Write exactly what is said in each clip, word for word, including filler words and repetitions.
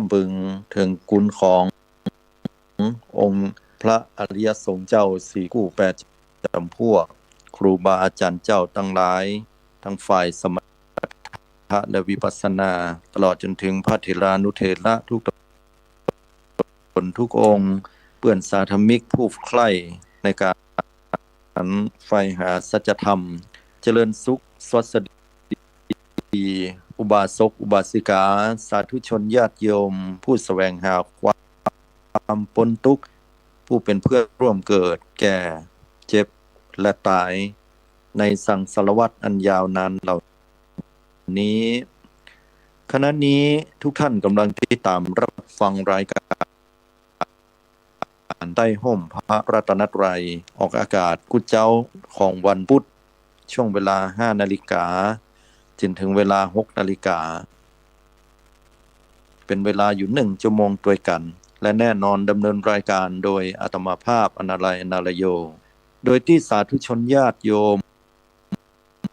ำบึงเถิงกู๋นขององค์พระอริยสงฆ์เจ้าสี่กู้แปดจ๋ำพวก ครูบาอาจ๋ารย์เจ้าตังหลาย ตังฝ่ายสมถะและวิปัสสนา ตลอดจ๋นเถิงพระเถรานุเถระกู้ต๋นกู้องค์ เปื้อนสาธมิกผู้ใคร่ในก๋านใฝ่หาสัจธรรม เจริญสุขสวัสดี อุบาสกอุบาสิกา สาธุชนญาติโยม ผู้แสวงหาความป๊นตุ๊กข์ ผู้เป๋นเพื่อนร่วมเกิด แก่ เจ็บ และต๋าย ในสังสารวัฏอันยาวนานเหล่านี้ ขณะนี้ทุกท่านก๋ำลังติดต๋ามรับฟังรายก๋านใต้ฮ่มพระรัตนตรัย ออกอากาศกู้เจ๊าของวันปุ๊ด ช่วงเวลาห้านาฬิกาจ๋นเถิงเวลาหกนาฬิกา เป๋นเวลาอยู่หนึ่งชั่วโมงตวยกั๋น และแน่นอนดำเนินรายก๋านโดยอาตมาภาพ อนาลัย อนาลโย โดยตี้สาธุชนญาติโยม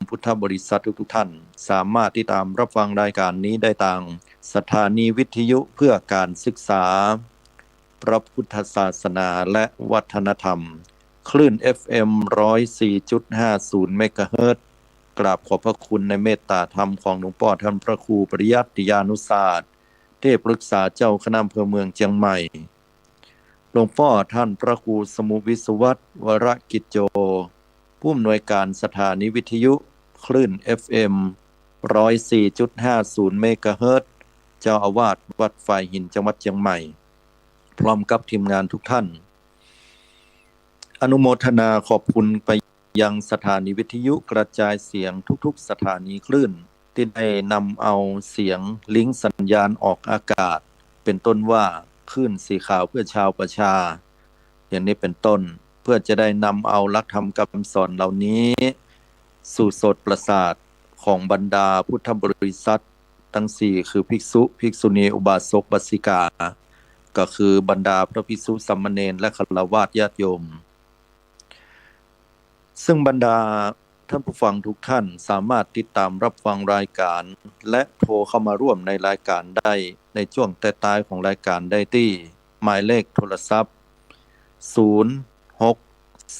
พุทธบริษัทกู้ๆ ท่าน สามารถติดต๋ามรับฟังรายก๋านนี้ได้ตางสถานีวิทยุเพื่อการศึกษาพระพุทธศาสนาและวัฒนธรรม คลื่น เอฟเอ็ม ร้อยสี่จุดห้าศูนย์ เมกะเฮิรตซ์ กราบขอบพระคุณในเมตต๋าธรรมของหลวงป้อท่านพระครูปริยัติยานุศาสตร์ เทพปรึกษาเจ้าคณะอำเภอเมืองเจียงใหม่ หลวงป้อท่านพระครูสมุห์วิศวัตร วรกิจโจ ผู้อำนวยก๋านสถานีวิทยุคลื่น เอฟเอ็ม ร้อยสี่จุดห้าศูนย์ เมกะเฮิรตซ์ เจ้าอาวาสวัดฝายหินจังหวัดเจียงใหม่ พร้อมกับทีมงานกู้ๆ ท่าน อนุโมทนาขอบคุณไปยังสถานีวิทยุกระจายเสียงกู้ๆ สถานีคลื่น ตี้ได้นำเอาเสียงลิงก์สัญญาณออกอากาศ เป๋นต้นว่าคลื่นสีขาวเพื่อชาวประชา อย่างนี้เป๋นต้น เพื่อจะได้นำเอาหลักธรรมกำสอนเหล่านี้ สู่โสตประสาทของบรรดาพุทธบริษัทตังสี่ คือภิกษุ ภิกษุณี อุบาสก อุบาสิกา ก็คือบรรดาพระภิกษุ สามเณร และฆราวาสญาติโยม ซึ่งบรรดาท่านผู้ฟังกู้ๆ ท่านสามารถติดต๋ามรับฟังรายก๋าน และโทรเข้ามาร่วมในรายก๋านได้ในจ้วงท้ายๆ ของรายก๋านได้ตี้หมายเลขโทรศัพท์ ศูนย์หก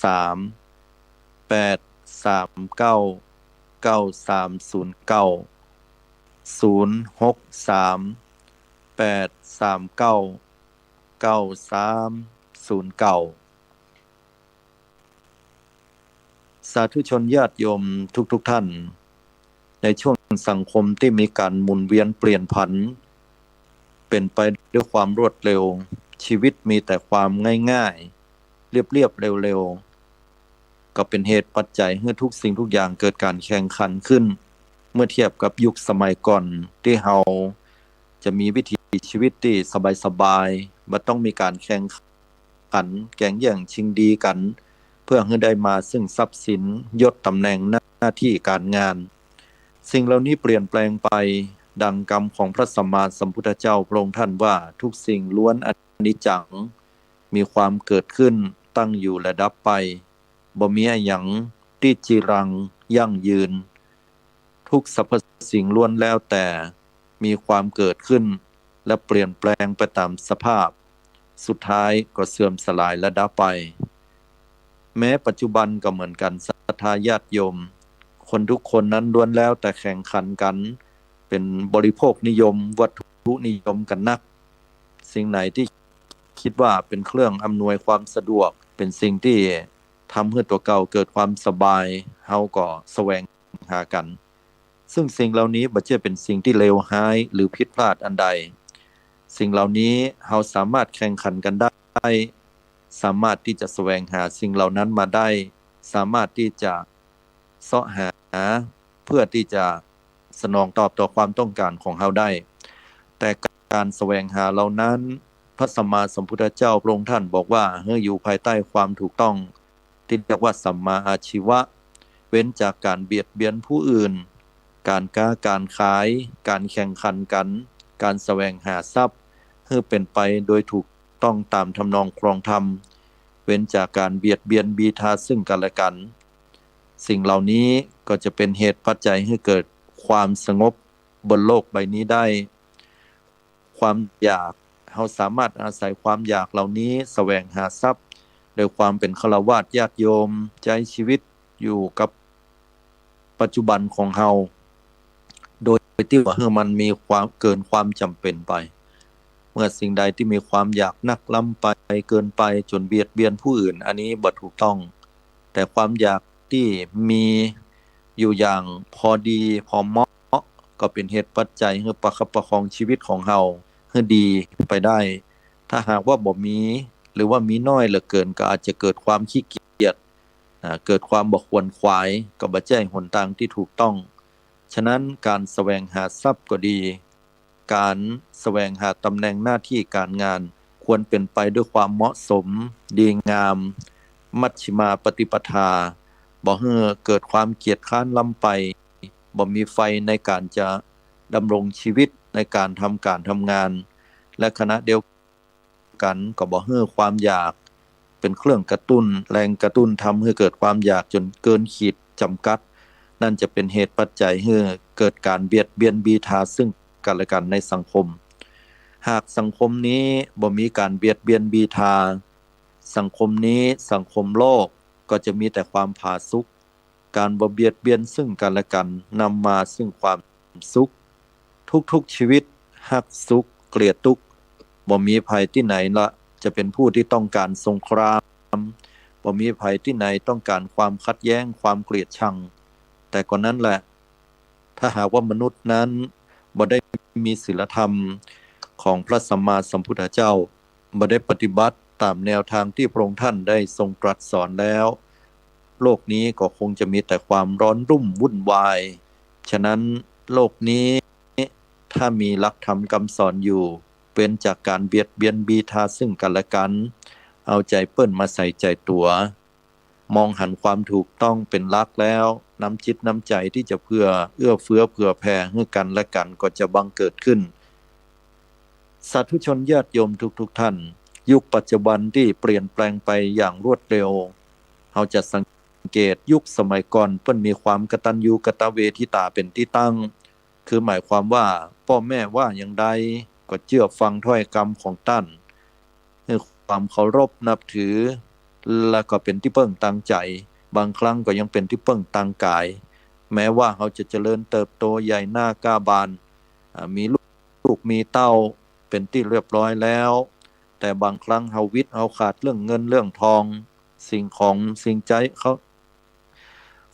สาม แปดสามเก้า เก้าสามศูนย์เก้า ศูนย์หกสาม แปดสามเก้า เก้าสามศูนย์เก้า สาธุชนญาติโยมกู้ๆ ท่าน ในช่วงสังคมตี้มีก๋านหมุนเวียนเปลี่ยนผัน เป๋นไปด้วยความรวดเร็ว ชีวิตมีแต่ความง่ายๆ เรียบๆ เร็วๆ ก็เป๋นเหตุปัจจัยหื้อทุกสิ่งทุกอย่างเกิดก๋านแข่งขันขึ้น เมื่อเทียบกับยุคสมัยก่อนตี้เฮาจะมีวิถีชีวิตตี้สบายๆ บ่ต้องมีก๋านแข่งขันแก่งแย่งชิงดีกั๋น เพื่อหื้อได้มาซึ่งทรัพย์สิน ยศ ต๋ำแหน่ง หน้าที่ก๋านงาน สิ่งเหล่านี้เปลี่ยนแปลงไป ดังกำของพระสัมมาสัมพุทธเจ้าพระองค์ท่านว่า ทุกสิ่งล้วนอนิจจัง มีความเกิดขึ้น ตั้งอยู่และดับไป บ่มีอะหยังตี้จีรังยั่งยืน ทุกสรรพสิ่งล้วนแล้วแต่มีความเกิดขึ้น และเปลี่ยนแปลงไปต๋ามสภาพ สุดท้ายก็เสื่อมสลายและดับไป แม้ปัจจุบันก็เหมือนกั๋น ศรัทธาญาติโยม คนกู้คนนั้นล้วนแล้วแต่แข่งขันกั๋น เป๋นบริโภคนิยม วัตถุนิยมกั๋นนัก สิ่งไหนตี้คิดว่าเป๋นเครื่องอำนวยความสะดวก เป๋นสิ่งตี้ทำหื้อตั๋วเก่าเกิดความสบาย เฮาก็แสวงหากั๋น ซึ่งสิ่งเหล่านี้บ่ใจ้เป๋นสิ่งตี้เลวฮ้ายหรือผิดพลาดอันใด สิ่งเหล่านี้เฮาสามารถแข่งขันกั๋นได้ สามารถตี้จะแสวงหาสิ่งเหล่านั้นมาได้ สามารถตี้จะเซาะหา เพื่อตี้จะสนองตอบต่อความต้องก๋านของเฮาได้ แต่ก๋านแสวงหาเหล่านั้น พระสัมมาสัมพุทธเจ้าพระองค์ท่านบอกว่า หื้ออยู่ภายใต้ความถูกต้อง ตี้เรียกว่าสัมมาอาชีวะ เว้นจากก๋านเบียดเบียนผู้อื่น ก๋านก๊าก๋านขาย ก๋านแข่งขันกั๋น ก๋านแสวงหาทรัพย์ หื้อเป๋นไปโดยถูกต้องต๋ามทำนองครองธรรม เว้นจากก๋านเบียดเบียนบีทาซึ่งกั๋นและกั๋น สิ่งเหล่านี้ก็จะเป๋นเหตุปัจจัยหื้อเกิดความสงบบนโลกใบนี้ได้ ความอยาก เฮาสามารถอาศัยความอยากเหล่านี้แสวงหาทรัพย์ โดยความเป๋นฆราวาสญาติโยม ใจ๊ชีวิตอยู่กับปัจจุบันของเฮา โดยตี้บ่หื้อมันมีความ เกินความจ๋ำเป๋นไป เมื่อสิ่งใดตี้มีความอยากนักล้ำไปเกินไปจ๋นเบียดเบียนผู้อื่น อันนี้บ่ถูกต้อง แต่ความอยากตี้มีอยู่อย่างพอดีพอเหมาะ ก็เป๋นเหตุปัจจัยหื้อประคับประคองชีวิตของเฮาหื้อดีไปได้ ถ้าหากว่าบ่มี หรือว่ามีน้อยเหลือเกิน ก็อาจจะเกิดความขี้เกียจ อ่า เกิดความบ่ขวนขวาย ก็บ่ใจ้หนตางตี้ถูกต้อง ฉะนั้นก๋านแสวงหาทรัพย์ก็ดี ก๋านแสวงหาต๋ำแหน่งหน้าตี้ก๋านงาน ควรเป๋นไปด้วยความเหมาะสม ดีงาม มัชฌิมาปฏิปทา บ่หื้อเกิดความเกียจคร้านล้ำไป บ่มีไฟในก๋านจะดำรงชีวิต ในก๋านทำก๋านทำงาน และขณะเดียวกั๋นก็บ่หื้อความอยากเป๋นเครื่องกระตุ้น แรงกระตุ้นทำหื้อเกิดความอยากจ๋นเกินขีดจ๋ำกัด นั่นจะเป๋นเหตุปัจจัยหื้อเกิดก๋านเบียดเบียนบีทาซึ่งกั๋นและกั๋นในสังคม หากสังคมนี้บ่มีก๋านเบียดเบียนบีทา สังคมนี้ สังคมโลก ก็จะมีแต่ความผาสุก ก๋านบ่เบียดเบียนซึ่งกั๋นและกั๋นนำมาซึ่งความสุข ทุกๆ ชีวิตฮักสุขเกลียดตุ๊กข์ บ่มีใผตี้ไหนละจะเป๋นผู้ตี้ต้องก๋านสงคราม บ่มีใผตี้ไหนต้องก๋านความขัดแย้ง ความเกลียดชัง แต่ก็นั้นแหละ ถ้าหากว่ามนุษย์นั้นบ่ได้มีศีลธรรมของพระสัมมาสัมพุทธเจ้า บ่ได้ปฏิบัติต๋ามแนวทางตี้พระองค์ท่านได้ทรงตรัสสอนแล้ว โลกนี้ก็คงจะมีแต่ความร้อนรุ่มวุ่นวาย ฉะนั้นโลกนี้ถ้ามีหลักธรรมกำสอนอยู่ เว้นจากก๋านเบียดเบียนบีทาซึ่งกั๋นและกั๋น เอาใจ๋เปิ้นมาใส่ใจ๋ตั๋ว มองหันความถูกต้องเป๋นหลักแล้ว น้ำจิตน้ำใจ๋ตี้จะเผื่อ เอื้อเฟื้อเผื่อแผ่หื้อกั๋นและกั๋นก็จะบังเกิดขึ้น สาธุชนญาติโยมทุกๆ ท่าน ยุคปัจจุบันตี้เปลี่ยนแปลงไปอย่างรวดเร็ว เฮาจะสังเกตยุคสมัยก่อนเปิ้นมีความกตัญญูกตเวทิตาเป๋นตี้ตั้ง คือหมายความว่าป้อแม่ว่าอย่างใดก็เจื้อฟังถ้อยกำของต้าน หื้อความเคารพนับถือ และก็เป๋นตี้เปิ้งตางใจ๋ บางครั้งก็ยังเป๋นตี้เปิ้งตางก๋าย แม้ว่าเฮาจะเจริญเติบโตใหญ่หน้าก้าบาน อ่า มีลูก ลูกมีเต้าเป๋นตี้เรียบร้อยแล้ว แต่บางครั้งเฮาวิตเฮาขาดเรื่องเงินเรื่องทอง สิ่งของสิ่งใจ๊เขา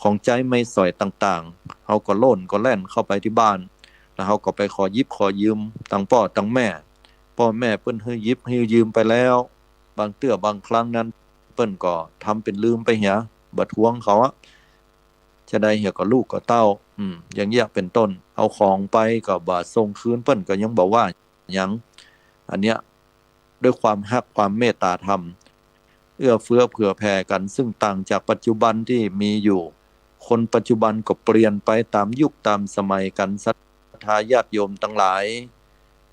ของใจ๊ไม้สอยต่างๆ เฮาก็โล่นก็แล่นเข้าไปตี้บ้าน แล้วเฮาก็ไปขอหยิบขอยืมตังป้อตังแม่ ป้อแม่เปิ้นหื้อหยิบหื้อยืมไปแล้ว บางเตื้อบางครั้งนั้นเปิ้นก็ทำเป๋นลืมไปเหีย บ่ทวงเขาอะ จะใดเหียก็ลูกก็เต้า อืม อย่างเยียะเป๋นต้น เอาของไปก็บ่ส่งคืน เปิ้นก็ยังบ่ว่าหยัง อันเนี้ย ด้วยความฮักความเมตตาธรรม เอื้อเฟื้อเผื่อแผ่กั๋น ซึ่งต่างจากปัจจุบันตี้มีอยู่ คนปัจจุบันก็เปลี่ยนไปต๋ามยุคต๋ามสมัยกั๋น ศรัทธาญาติโยมตังหลาย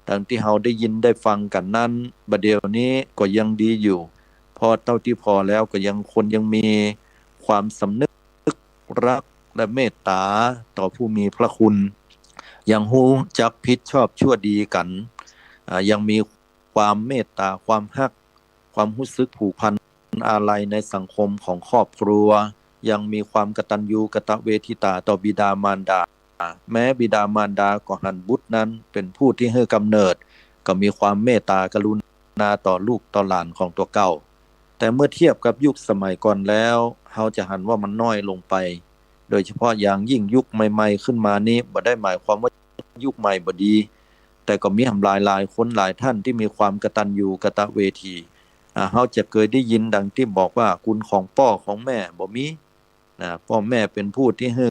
ดังตี้เฮาได้ยินได้ฟังกั๋นนั้น บ่าเดี่ยวนี้ก็ยังดีอยู่ พอเต้าตี้ผ่อแล้วก็ยัง คนยังมีความสำนึกรักและเมตตาต่อผู้มีพระคุณ ยังฮู้จักผิดชอบชั่วดีกั๋น อ่า ยังมีความเมตตา ความฮัก ความฮู้สึกผูกพันอาลัยในสังคมของครอบครัว ยังมีความกตัญญูกตเวทิตาต่อบิดามารดา แม้บิดามารดาก็หันบุตรนั้นเป๋นผู้ตี้หื้อกำเนิด ก็มีความเมตตากรุณาต่อลูกต่อหลานของตั๋วเก่า แต่เมื่อเทียบกับยุคสมัยก่อนแล้ว เฮาจะหันว่ามันน้อยลงไป โดยเฉพาะอย่างยิ่งยุคใหม่ๆ ขึ้นมานี้ บ่ได้หมายความว่ายุคใหม่บ่ดี แต่ก็มีหลายๆ คนหลายท่านตี้มีความกตัญญูกตเวที อ่า เฮาจะเกยได้ยินดังตี้บอกว่า คุณของป้อของแม่บ่มี นะ ป้อแม่เป๋นผู้ตี้หื้อ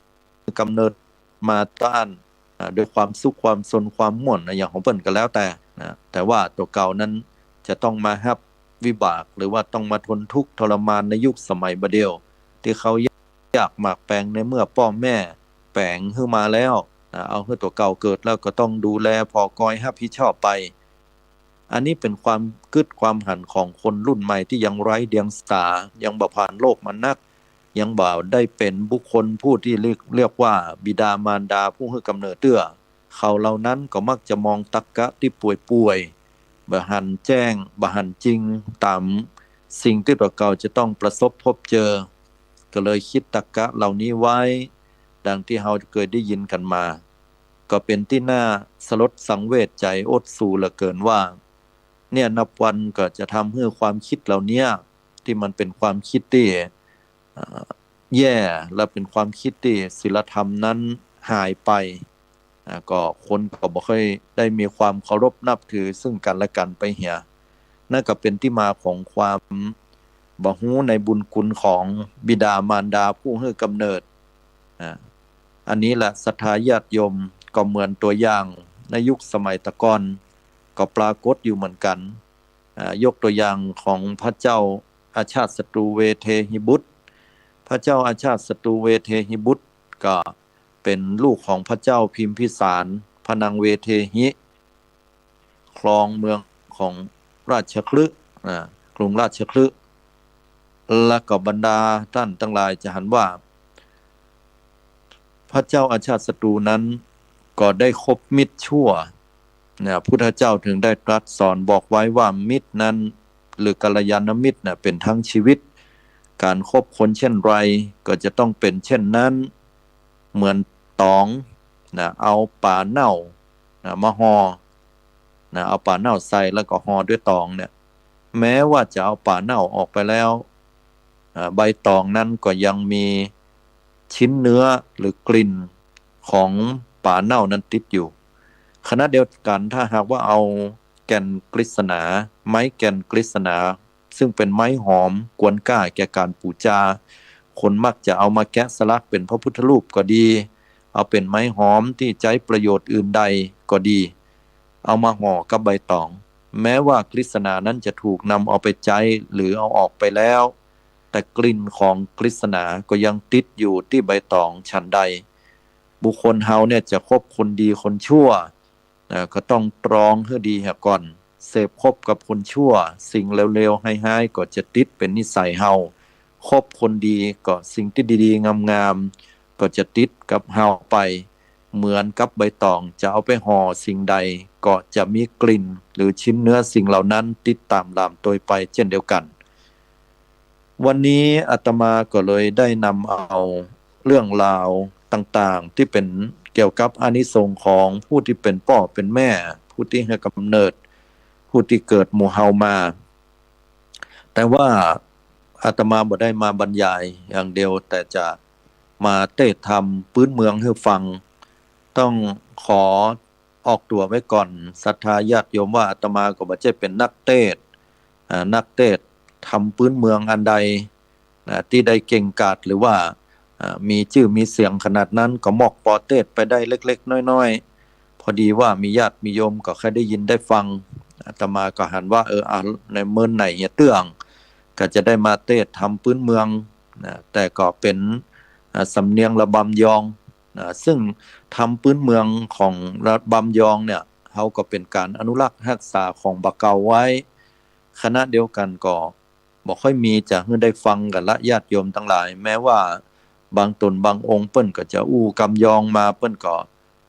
กำเนิดมาต้าน อ่า ด้วยความสุขความสนความม่วนนะ อย่างของเปิ้นก็แล้วแต่ นะ แต่ว่าตั๋วเก่านั้นจะต้องมาฮับวิบาก หรือว่าต้องมาทนทุกข์ทรมานในยุคสมัยบ่าเดี่ยว ตี้เขายากหมากแปง ในเมื่อป้อแม่แป๋งหื้อมาแล้ว นะ เอาหื้อตั๋วเก่าเกิดแล้วก็ต้องดูแลผ่อกอยฮับผิดชอบไป อันนี้เป๋นความกึ๊ดความหันของคนรุ่นใหม่ตี้ยังไร้เดียงสา ยังบ่ผ่านโลกมานัก ยังบ่ได้เป๋นบุคคลผู้ตี้เรียก เรียกว่าบิดามารดาผู้หื้อกำเนิดเตื้อ เขาเหล่านั้นก็มักจะมองตรรกะตี้ป่วยๆ บ่หันแจ้ง บ่หันจริงต๋ามสิ่งตี้ตั๋วเก่าจะต้องประสบพบเจอ ก็เลยคิดตรรกะเหล่านี้ไว้ ดังตี้เฮาเกยได้ยินกั๋นมา ก็เป๋นตี้น่าสลดสังเวชใจ๋อดสูเหลือเกินว่า เนี่ยนับวันก็จะทำหื้อความคิดเหล่าเนี้ย ตี้มันเป๋นความคิดตี้ เอ่อ แย่ และเป๋นความคิดตี้ศีลธรรมนั้นหายไป อ่า ก็คนก็บ่ค่อยได้มีความเคารพนับถือซึ่งกั๋นและกั๋นไปเหีย นั่นก็เป๋นตี้มาของความบ่ฮู้ในบุญคุณของบิดามารดาผู้หื้อกำเนิด อ่า อันนี้แหละศรัทธาญาติโยม ก็เหมือนตั๋วอย่างในยุคสมัยตะก่อน ก็ปรากฏอยู่เหมือนกั๋น อ่า ยกตั๋วอย่างของพระเจ้าอาชาติศัตรูเวเทหิบุตร พระเจ้าอาชาติศัตรูเวเทหิบุตรก็เป๋นลูกของพระเจ้าพิมพิสาร พระนางเวเทหิ ครองเมืองของราชคฤห์ อ่า กรุงราชคฤห์ และก็บรรดาต้านตังหลายจะหันว่า พระเจ้าอาชาติศัตรูนั้นก็ได้คบมิตรชั่ว เนี่ย พุทธเจ้าถึงได้ตรัสสอนบอกไว้ว่ามิตรนั้น หรือกัลยาณมิตรน่ะเป๋นทั้งชีวิต ก๋านคบคนเช่นไรก็จะต้องเป๋นเช่นนั้น เหมือนต๋องน่ะ เอาป๋าเน่าน่ะมาห่อน่ะ เอาป๋าเน่าใส่แล้วก็ห่อด้วยต๋องเนี่ย แม้ว่าจะเอาป๋าเน่าออกไปแล้ว อ่า ใบต๋องนั้นก็ยังมีชิ้นเนื้อหรือกลิ่นของป๋าเน่านั้นติดอยู่ ขณะเดียวกั๋นถ้าหากว่าเอาแก่นกฤษณา ไม้แก่นกฤษณา ซึ่งเป๋นไม้หอมควรค่าแก่ก๋านปู๋จา คนมักจะเอามาแกะสลักเป๋นพระพุทธรูปก็ดี เอาเป๋นไม้หอมตี้ใจ๊ประโยชน์อื่นใดก็ดี เอามาห่อกับใบต๋อง แม้ว่ากฤษณานั้นจะถูกนำเอาไปใจ๊หรือเอาออกไปแล้ว แต่กลิ่นของกฤษณาก็ยังติดอยู่ตี้ใบต๋องฉันใด บุคคลเฮาเนี่ยจะคบคนดีคนชั่ว นะ ก็ต้องตรองหื้อดีเหียก่อน เสพคบกับคนชั่ว สิ่งเลวๆ ฮ้ายๆ ก็จะติดเป๋นนิสัยเฮา คบคนดีก็สิ่งตี้ดีๆ งามๆ ก็จะติดกับเฮาไป เหมือนกับใบต๋อง จะเอาไปห่อสิ่งใด ก็จะมีกลิ่นหรือชิ้นเนื้อสิ่งเหล่านั้นติดต๋ามหลามตวยไปเช่นเดียวกั๋น วันนี้อาตมาก็เลยได้นำเอาเรื่องราวต่างๆ ตี้เป๋นเกี่ยวกับอานิสงส์ของผู้ตี้เป๋นป้อเป๋นแม่ ผู้ตี้หื้อกำเนิด ผู้ตี้เกิดหมู่เฮามา แต่ว่าอาตมาบ่ได้มาบรรยายอย่างเดียว แต่จะมาเตสน์ธรรมปื๊นเมืองหื้อฟัง ต้องขอออกตั๋วไว้ก่อน ศรัทธาญาติโยม ว่าอาตมาก็บ่ใจ้เป๋นนักเตสน์ อ่า นักเตสน์ธรรมปื๊นเมืองอันใด นะ ตี้ได้เก่งกาจหรือว่า อ่า มีจื้อมีเสียงขนาดนั้น ก็มอกปอเตสน์ไปได้เล็กๆ น้อยๆ พอดีว่ามีญาติมีโยมก็ใค่ได้ยินได้ฟัง อาตมาก็หันว่า เออ อ่ะ ในเมินไหนเหียเตื้อง ก็จะได้มาเตสน์ธรรมปื๊นเมือง นะ แต่ก็เป๋น อ่า สำเนียงระบำยอง นะ ซึ่งธรรมปื๊นเมืองของระบำยองเนี่ย เฮาก็เป๋นก๋านอนุรักษ์ฮักษาของบ่าเก่าไว้ ขณะเดียวกั๋นก็ บ่ค่อยมีจะหื้อได้ฟังกั๋นละ ญาติโยมตังหลาย แม้ว่าบางต๋นบางองค์เปิ้นก็จะอู้กำยองมา เปิ้นก็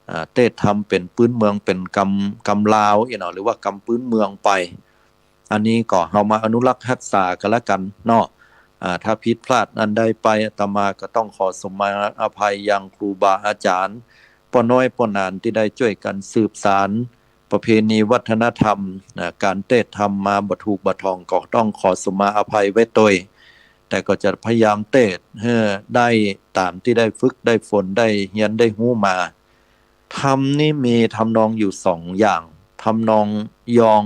อ่า เตสน์ธรรมเป๋นปื๊นเมือง เป๋นกำ กำลาวอี้เนาะ หรือว่ากำปื๊นเมืองไป อันนี้ก็เฮามาอนุรักษ์ฮักษากั๋นละกั๋นเนาะ อ่า ถ้าผิดพลาดอันใดไป อาตมาก็ต้องขอสมมาอภัยยังครูบาอาจ๋ารย์ ป้อน้อยป้อหนานตี้ได้จ้วยกั๋นสืบสาน ประเพณีวัฒนธรรม นะ ก๋านเตสน์ธรรมมาบ่ถูกบ่ถ่อง ก็ต้องขอสมมาอภัยไว้ตวย แต่ก็จะพยายามเตสน์หื้อได้ต๋ามตี้ได้ฝึกได้ฝน ได้เฮียนได้ฮู้มา ธรรมนี่มีทำนองอยู่สองอย่าง ทำนองยอง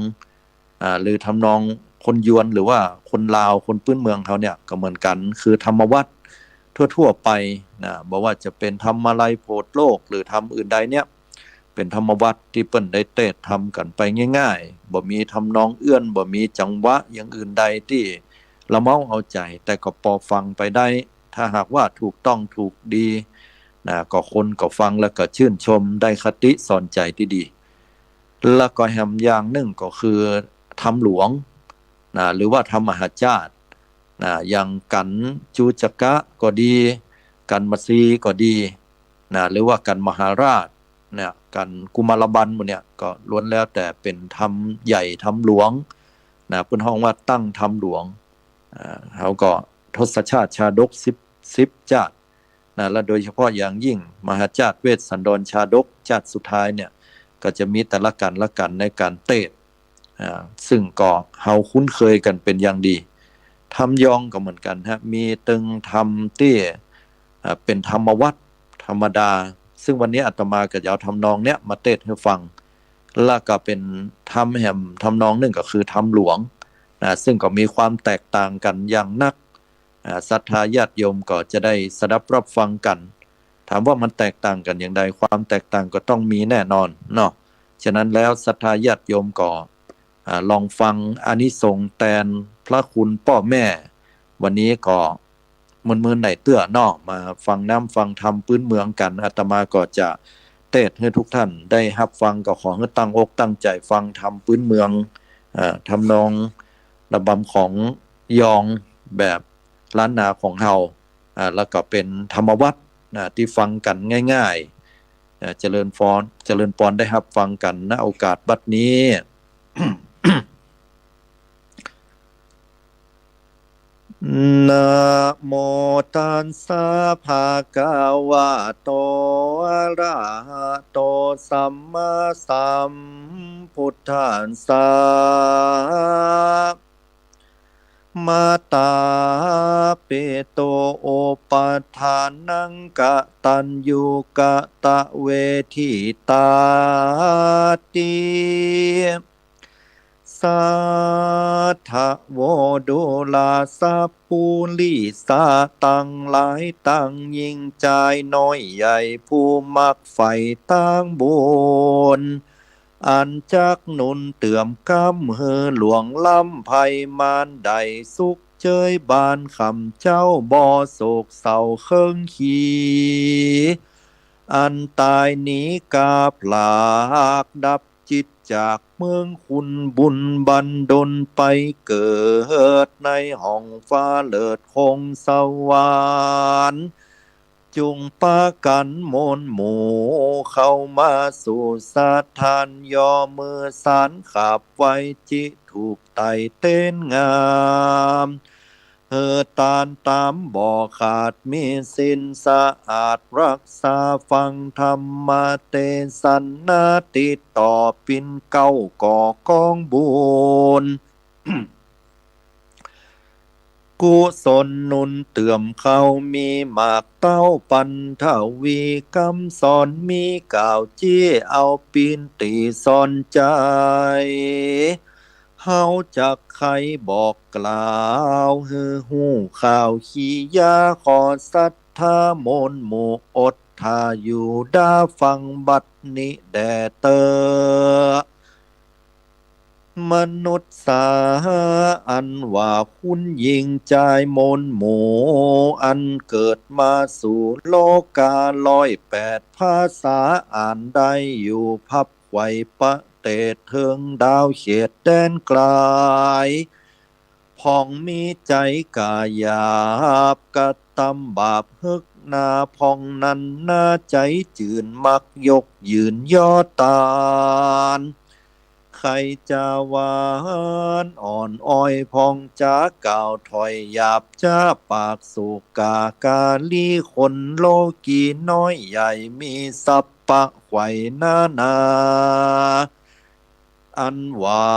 อ่า หรือทำนองคนยวน หรือว่าคนลาว คนปื๊นเมืองเฮาเนี่ยก็เหมือนกั๋น คือธรรมวัตรทั่วๆ ไป นะ บ่ว่าจะเป๋นธรรมาลัยโผดโลก หรือธรรมอื่นใดเนี่ย เป๋นธรรมวัตรตี้เปิ้นได้เตสน์ธรรมกั๋นไปง่ายๆ บ่มีทำนองเอื้อน บ่มีจังหวะอย่างอื่นใดตี้ละเม้าเอาใจ๋ แต่ก็ปอฟังไปได้ ถ้าหากว่าถูกต้องถูกดี นะ ก็คนก็ฟังแล้วก็ชื่นชม ได้คติสอนใจ๋ตี้ดี แล้วก็แหมอย่างนึ่งก็คือธรรมหลวง นะ หรือว่าธรรมมหาชาติ นะ อย่างกั๋นจูจะกะก็ดี กั๋นมัสสีก็ดี นะ หรือว่ากั๋นมหาราช เนี่ย กันกุมารบันหมู่เนี่ย ก็ล้วนแล้วแต่เป๋นธรรมใหญ่ธรรมหลวงนะ เปิ้นฮ้องว่าตั้งธรรมหลวง อ่า เฮาก็ทศชาติชาดกสิบ สิบจ้าดนะ และโดยเฉพาะอย่างยิ่งมหาจ้าดเวสสันดรชาดกจ้าดสุดท้ายเนี่ย ก็จะมีแต่ละกัณฑ์ละกัณฑ์ในก๋านเตสน์ อ่า ซึ่งก็เฮาคุ้นเคยกั๋นเป๋นอย่างดี ธรรมยองก็เหมือนกั๋นฮะ มีตึงธรรมตี้ อ่า เป๋นธรรมวัตรธรรมดา ซึ่งวันนี้อาตมาก็จะเอาทำนองเนี้ยมาเตสน์หื้อฟัง แล้วก็เป๋นธรรมแหมทำนองนึ่งก็คือธรรมหลวงนะ ซึ่งก็มีความแตกต่างกั๋นอย่างนัก อ่า ศรัทธาญาติโยมก็จะได้สดับรับฟังกั๋น ถามว่ามันแตกต่างกั๋นอย่างใด ความแตกต่างก็ต้องมีแน่นอนเนาะ ฉะนั้นแล้วศรัทธาญาติโยมก็ อ่า ลองฟังอานิสงส์แตนพระคุณป้อแม่ วันนี้ก็ มื่นๆ ไหนเตื้อเนาะ มาฟังน้ำฟังธรรมปื๊นเมืองกั๋น อาตมาก็จะเตสน์หื้อทุกท่านได้ฮับฟัง ก็ขอหื้อตั้งอกตั้งใจ๋ฟังธรรมปื๊นเมือง อ่า ทำนองระบำของยองแบบล้านนาของเฮา อ่า แล้วก็เป๋นธรรมวัตรนะ ตี้ฟังกั๋นง่ายๆ อ่า เจริญปอน เจริญปอนได้ฮับฟังกั๋น ณ โอกาสบัดนี้ นะโมตัสสะ ภะคะวะโต อะระหะโต สัมมาสัมพุทธัสสะ มาตาปิตุอุปัฏฐานัง กตัญญูกตเวทิตาติ สาธะโว ดูราสัปปุริสะตังหลาย ตังยิ่งจายน้อยใหญ่ ผู้มักใฝ่ตางบุญ อันจักหนุนเตื้อมก๋ำหื้อล่วงล้ำภัยมารได้สุขเจย บ้านข้าพเจ้าบ่โศกเศร้าเคิงขี อันต๋ายหนีก๋าพลากดับ จิตจากเมืองคุณบุญบันดลไปเกิดในห้องฟ้าเลิศคงสวรรค์ จุ่งปากั๋นมวลหมู่เข้ามาสู่สถาน ย่อมือสานขับไหว้ จิถูกไต่เต้นงาม หื้อตานต๋ามบ่ขาด มีศีลสะอาด รักษาฟังธรรมเตสนา ติดต่อปิ่นเกล้าก่อกองบุญ กุศลหนุนเตื้อมเข้า มีหมากเต้าปันทวี กำสอนมีกล่าวจี้ เอาปิ่นติสอนใจ๋ เฮาจักใค่บอกกล่าว หื้อฮู้ข่าวขียา ขอศรัทธามวลหมู่อดถ้าอยู่ดาฟังบัดนี้แด่เต๊อะ มนุษย์สาอันว่าคุณหญิงจายมวลหมู่ อันเกิดมาสู่โลการ้อยแปดภาษา อ่านได้อยู่พับไขว่ประเตศเถิงดาวเขตแดนไกล พ่องมีใจ๋กล้าหยาบกระตำบาปเฮิกหนา พ่องนั้นนาใจ๋จื้นมักยกยื่นยอตาน ใค่จาหวานอ่อนอ้อย พ่องจากล่าวถ้อยหยาบจ๊า ปากสุกากาลี คนโลกีน้อยใหญ่ มีสัพพะไขว่นานา อันว่า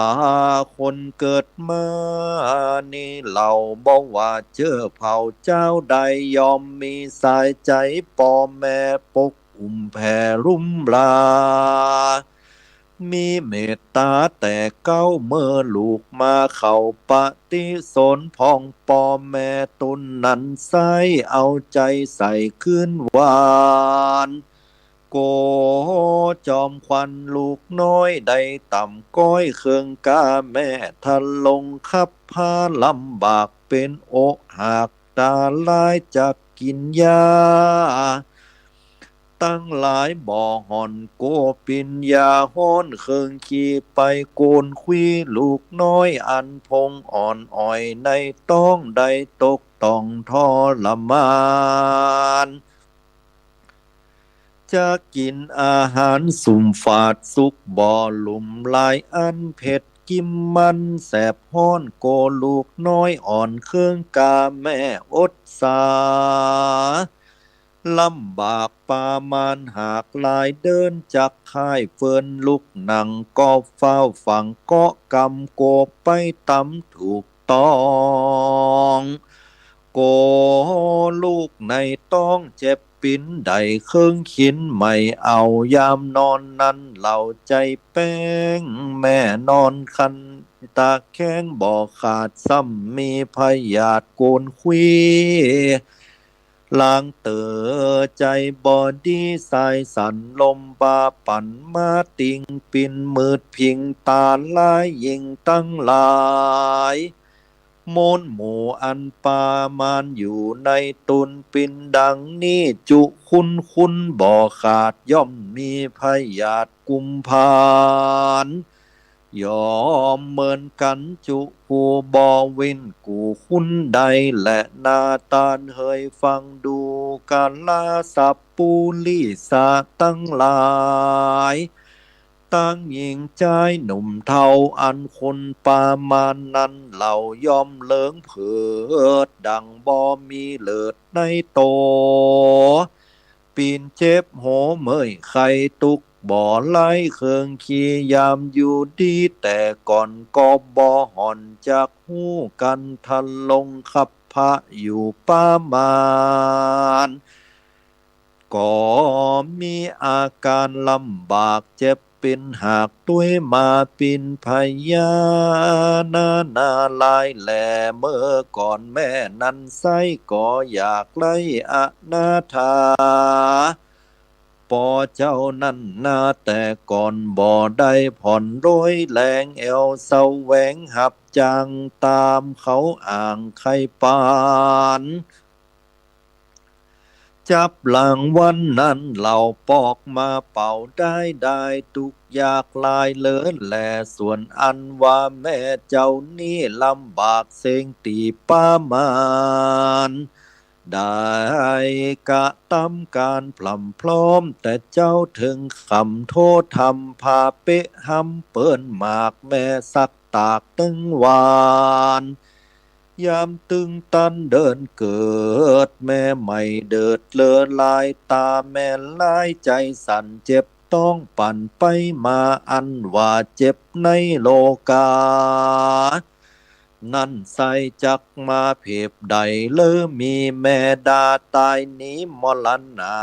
คนเกิดมานี้เล่า บ่ว่าเจอเผ่าจาวใด ย่อมมีสายใจ๋ป้อแม่ปกอุ้มแผ่หลุมลา มีเมตต๋าแต่เก๊า เมื่อลูกมาเข้าปฏิสนธิ พ่องป้อแม่ตุ๊นนั้นใส้ เอาใจ๋ใส่คืนหวาน โกจอมขวัญลูกน้อยได้ต่ำก้อย เคิงกาแม่ทะลงคับพา ลำบากเป๋นอกหักต๋าลาย จักกิ๋นยาตังหลายบ่ห่อน กั๋วปิญญาฮ้อน เคิงขีไปโกนคุย ลูกน้อยอันพ่องอ่อนอ้อยในต๊อง ได้ตกต้องทรมาน จะกิ๋นอาหารสุมฝาดสุกบ่ลุ่มหลาย อันเผ็ดกิมมันแสบฮ้อน โกลูกน้อยอ่อนเคิงกาแม่อดสา ลำบากปามานหากหลาย เดินจักค่ายเฟินลุกนั่งก็ฟ้าวฝังเกาะกำโกไปต๋ำถูกต้อง โกลูกในต๊องเจ็บปิ๋น ได้เคิงขินไม่เอา ยามนอนนั้นเหล่าใจ๋แป้ง แม่นอนคันตะแคงบ่ขาด ซ้ำมีพยาธิโกนคุย ลางเต๋อใจ๋บ่ดี สายสั่นลมบ่าปั่น มาติงปิ่นมืดผิงต๋า ลายหญิงตังหลาย โมนหมู่อันปามานอยู่ในตุน ปิ่นดังนี้จุคุ้นคุ้น บ่ขาดย่อมมีพยาธิกุมพาน ยอมเหมือนกั๋นจุผู้บ่วิน กู่คุ้นใดแลนา ต้านเหยฟังดู กาลาสัปปุริสะตังหลาย ตังหญิงจายหนุ่มเฒ่า อันคนปามานนั้นเหล่า ย่อมเหลิงเผิดดั่งบ่มีเลิดในโต ปีนเจ็บหัวเมื่อยไข้ตุ๊กบ่ไล้เคิงขี ยามอยู่ดีแต่ก่อนก็บ่ห่อน จักฮู้กั๋นทะลงคับพะอยู่ปามาน ก็มีอาก๋านลำบากเจ็บปิ๋น หากตวยมาปิ๋นพยานานาลายแล เมื่อก่อนแม่นั้นไส้ก็อยากไร้อนาถา ปอเจ้านั้นนาแต่ก่อนบ่ได้ผ่อนโรยแรง แอ่วแสวงหับจ้างต๋ามเขาอ่างไคปาน จับหลังวันนั้นเหล่าปอกมาเป่าได้ ได้ตุ๊กยากหลายเหลือแล ส่วนอันว่าแม่เจ้านี้ลำบากเซ็งตี้ปามาน ได้กระตำก๋านพร่ำพร้อม แต่เจ้าเถิงคำโทษทำพาเปะหำเปิ้นหมากแม่สักตากตึงวาน ยามตึงตันเดินเกิด แม่ไม่เดิดเลอลายต๋า แม่ลายใจ๋สั่นเจ็บต๊องปั่นไปมา อันว่าเจ็บในโลกา นั้นไส้จักมาเผบใด เลอมีแม่ดาต๋ายหนีมรณา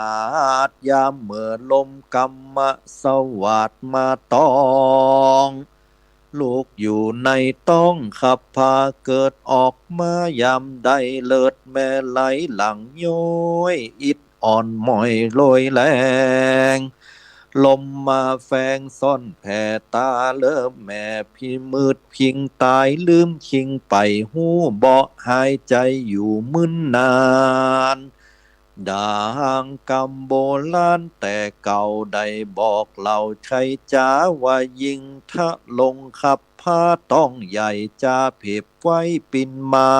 ถ ยามเมื่อลมกำมะสวาทมาต้อง ลูกอยู่ในต๊องคับพาเกิดออกมายามใด เลือดแม่ไหลหลั่งย้อย อิดอ่อนหม้อยโรยแรง ลมมาแฝงซ่อนแผ่ต๋า เลอแม่พิมืดพิงต๋าย ลืมคิงไปฮู้บ่หายใจ๋อยู่มึนนาน ดังกำโบราณแต่เก่าได้บอกเล่าใช้จ๋า ว่ายิ่งทะลงคับพาต๊องใหญ่ จ๋าเผบไว้ปิ่นหมา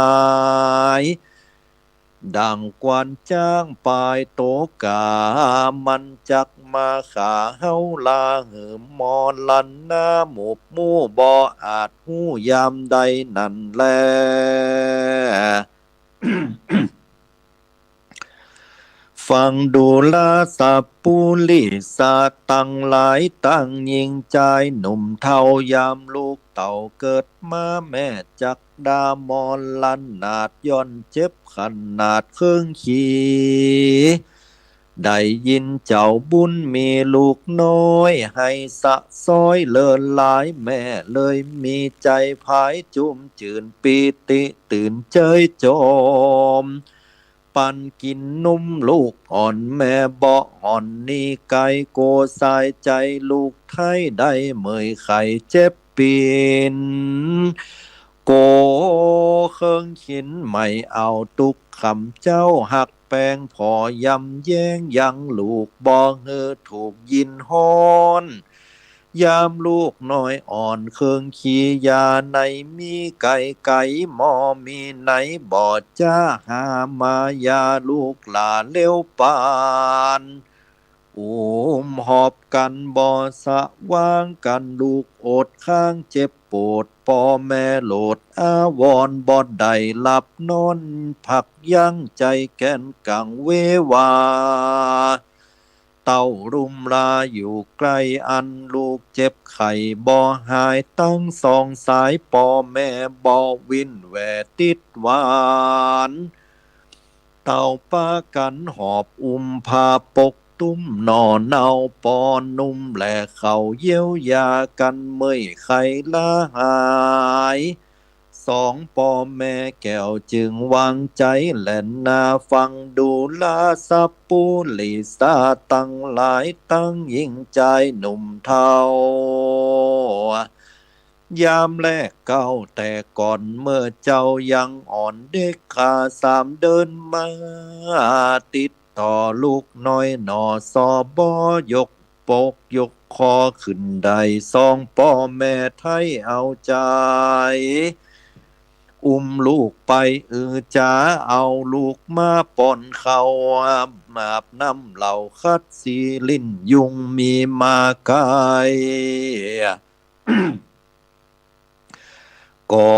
ย ดังกวานจ๊างปายโตกา มันจักมาขาเฮาลาหือ มรณะหมบหมู่บ่อาจฮู้ยามใดนั้นแล ฟังดูราสัปปุริสะตังหลาย ตังหญิงจายหนุ่มเฒ่า ยามลูกเต้าเกิดมา แม่จักดามรณาถ ย้อนเจ็บขนาดเคิงขี ได้ยินเจ้าบุญมีลูกน้อย ให้สะซ้อยเลินหลาย แม่เลยมีใจ๋ผายจุ่มจื่นปีติตื่นเจยโจม ปันกิ๋นนุ่มลูกอ่อน แม่บ่อ่อนนี่ไกล โกสายใจ๋ลูกไท้ได้เมื่อยไข้เจ็บปิ๋น โกเคิงขินไม่เอาตุ๊กขำเจ้า หักแปงผ่อยำแย้งยังลูกบ่หื้อถูกยินฮ้อน ยามลูกน้อยอ่อนเคิงขียาในมีไก๋ไก๋ หมอมีไหนบ่จ๊าหามายาลูกหล้าเร็วปาน อุ้มหอบกั๋นบ่สะหว่าง กั๋นลูกอดข้างเจ็บปวด ป้อแม่โลดอาวรณ์ บ่ได้หลับนอนพักยั้ง ใจ๋แก่นกังเววา เต้าลุ่มลาอยู่ใก้ อันลูกเจ็บไข้บ่หาย ตังสองสายป้อแม่บ่วินแหวติดหวาน เต้าปากั๋นหอบอุ้มผ้าปกตุ้มหน่อเนา ป้อนุ่มแลเข้าเยียวยากั๋น เมื่อยไข้ลาหาย สองป้อแม่แก้วจึงวางใจ๋ แล่นหน้าฟังดูลา สะปูริสาตังหลาย ตังญิงจายหนุ่มเฒ่า ยามแลเก้าแต่ก่อน เมื่อเจ้ายังอ่อนเด็ก ข้าสามเดือนมา ติดต่อลูกน้อยหน่อ สอบ่ยกปกยกคอขึ้นได้ สองป้อแม่ไท้เอาใจ๋ อุ้มลูกไปอือจ๋า เอาลูกมาป้อนข้าว อาบน้ำเหล้าขัดสี ลิ้นยุงมีมาไกล ก็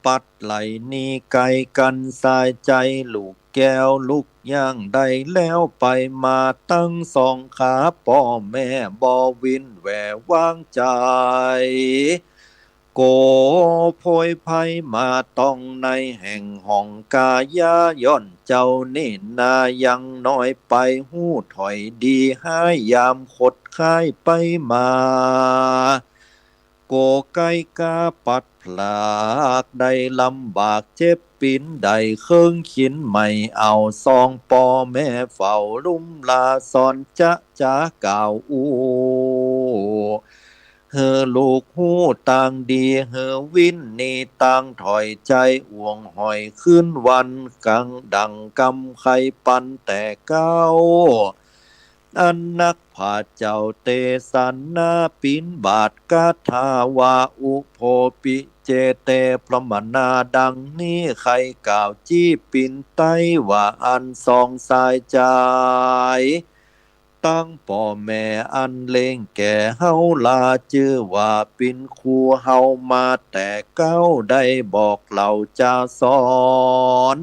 ปัดไหลหนีไกลกั๋นสายใจ๋ ลูกแก้วลุกย่างได้แล้ว ไปมาตังสองขา ป้อแม่บ่วินแหววางใจ๋ โกโผยภัยมาต้องในแห่งห้องกายา ย้อนเจ้านี่นายังน้อยไป ฮู้ถ้อยดีฮ้าย ยามขดค้ายไปมา โกไก้กาปัดผลาก ได้ลำบากเจ็บปี๋น ได้เคิงขินไม่เอา สองป้อแม่เฝ้าลุ่มลา สอนจะจ๋ากล่าวอู้ หื้อลูกฮู้ตางดี หื้อวินหนีตางถ้อยใจ๋ อ่วงห้อยคืนวัน กั๋งดั่งกำไขปันแต่เก๊า อันนักพระเจ้าเตสนา ปิณฑบาตคาถาว่า อุโพปิเจเต พรหมนา ดังนี้ ใค่กล่าวจี้ปิณฑไตว่า อันสองสายใจ๋ ตังป้อแม่อันเล็งแก่เฮาลา จื้อว่าปิณฑครูเฮามาแต่เก๊า ได้บอกเล่าจ๋าสอน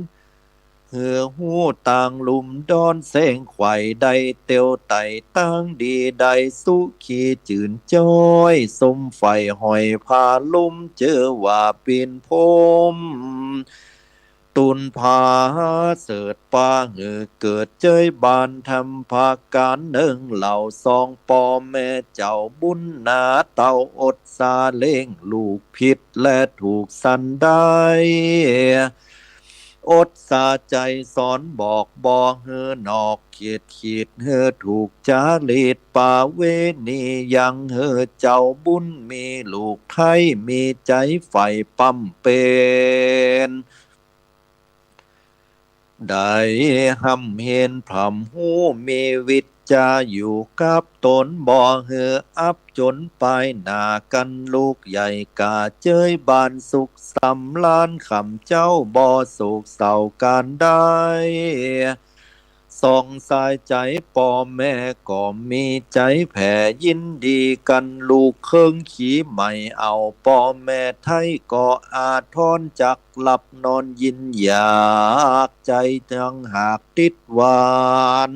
หื้อฮู้ตางลุ่มดอนเซ้งไขว่ ได้เตียวไต่ตางดี ได้สุขีจืนจ้อย สุมใฝ่ห้อยผ้าลุ่ม จื้อว่าปิณฑพรหม ตูนผาเสริฐปาหื้อเกิดเจ้ยบ้านธรรมภาคก๋านเนิง เหล่าสองป้อแม่เจ้าบุญนา เต้าอดสาเลี้ยงลูกผิดและถูกสันได้ อดสาใจ๋สอนบอกบ่หื้อนอกเขตขีด หื้อถูกจารีตประเวณี ยังหื้อเจ้าบุญมีลูกไท้ มีใจ๋ใฝ่ปำเป๊น ได้ฮ่ำเฮนพร่ำฮู้ มีวิชจาอยู่กับต๋น บ่หื้ออับจ๋นปายหน้ากั๋น ลูกใหญ่ก๋าเจ้ยบ้านสุขสำราญ ค่ำเจ๊าบ่โศกเศร้าก๋านได้ สองสายใจ๋ป้อแม่ก็มีใจ๋แผ่ยินดีกั๋น ลูกเคิงขี่ไม่เอา ป้อแม่ไท้ก็อาทร จักหลับนอนยินอยาก ใจ๋ตังหากติดหวาน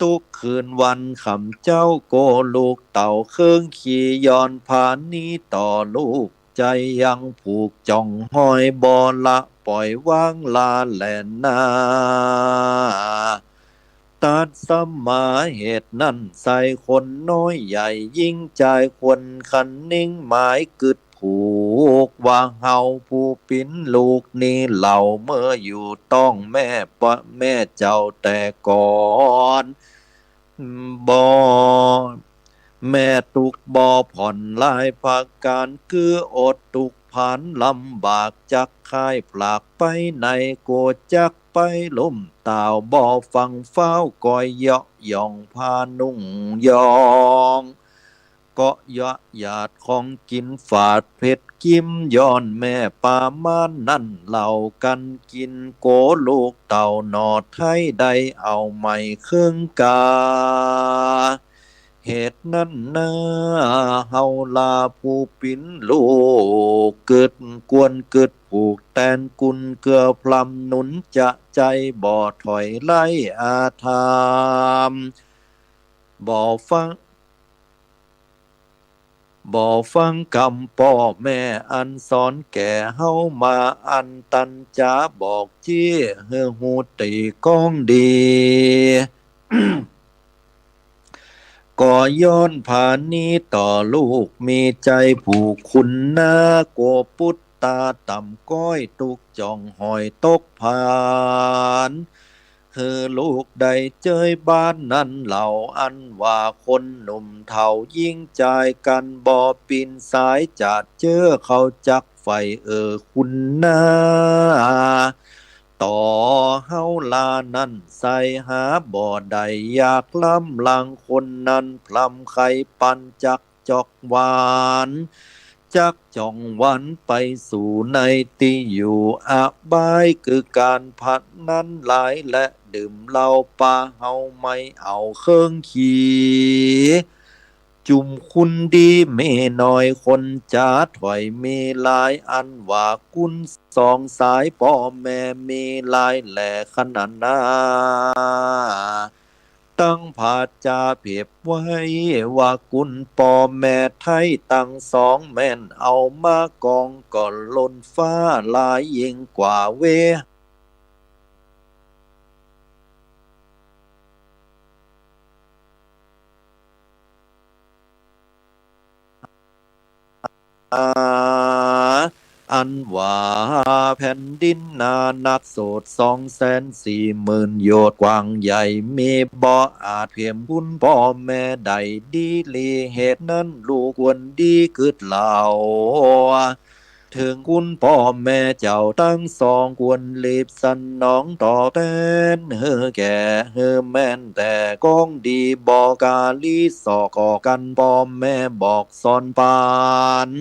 ตุ๊กคืนวันค่ำเจ๊าโก ลูกเต้าเคิงขี่ย้อนผาหนีต่อ ลูกใจ๋ยังผูกจ่องห้อย บ่ละป่อยวางลาแลนา ตัดสมาเหตุนั้นไส้ คนน้อยใหญ่ญิงจาย ควรคะนิงหมายกึ๊ดผูก ว่าเฮาผู้ปิณฑลูกนี้ เล่าเมื่ออยู่ต๊องแม่ปะแม่เจ้าแต่ก่อน บ่ แม่ตุ๊กข์บ่ผ่อนหลายประก๋าน คืออดตุ๊กข์ผันลำบาก จักคายผลากไปไหน กลัวจักไปล้มตาว บ่ฟังฟ้าวก้อยเยาะหย่องผ้านุ่งยอง ก็เยียะหยาดของกิ๋นฝาดเผ็ดกิ๋ม ย้อนแม่ปาม้านนั้น เหล่ากั๋นกิ๋น โกลูกเต้าหน่อไท้ ได้เอาไหม้เคิงกา เหตุนั้นนา เฮาลาผู้เป๋นลูก กึ๊ดกวนกึ๊ดผูก แตนกุนเกื้อพลัมหนุนจะใจ๋ บ่ถอยไร้อาธรรม บ่ฟัง บ่ฟังกำป้อแม่อันสอนแก่เฮามา อันตันจ๋าบอกเจ๊หื้อฮู้ตี้ก้องดี ก็ย้อนผานี้ต่อลูกมีใจ๋ผู้คุณนา กั๋วปุตตาต่ำก้อย ตุ๊กจ่องหอยตกผาน หื้อลูกได้เจยบ้านนั้นเหล่า อันว่าคนหนุ่มเฒ่าหญิงจายกั๋น บ่ปินสายจะเจอเขาจักใฝ่ เอ่อคุณนา ต่อเฮาลานั้นใส่หาบ่ได้ อยากล้ำลังคนนั้น พลัมไขปันจักจอกหวาน จักจ่องหวานไปสู่ในตี้อยู่อบาย คือก๋านพนันหลายและดื่มเหล้า ปาเฮาไม่เอาเคิงขี่ จุมคุณดีมีน้อย คนจ๋าถ้อยมีหลาย อันว่าคุณสองสายป้อแม่มีหลายแลขนาดนา ตังผาดจาเผียบไว้ว่า คุณป้อแม่ไท้ตังสอง แม่นเอามากองก่อนล้นฟ้า หลายยิ่งกว่าเว อันว่าแผ่นดินนานักโสด สองแสนสี่หมื่นโยชน์ กว้างใหญ่ มีบ่อาจเผียมคุณป้อแม่ได้ดีหลี เหตุนั้นลูกควรดีกึ๊ดเล่า เถิงคุณป้อแม่เจ้าตังสอง ควรรีบสนองตอบแตนหื้อแก่ หื้อแม่นแต่ก้องดี บ่กาลีสอกอกัน ป้อแม่บอกสอนปาน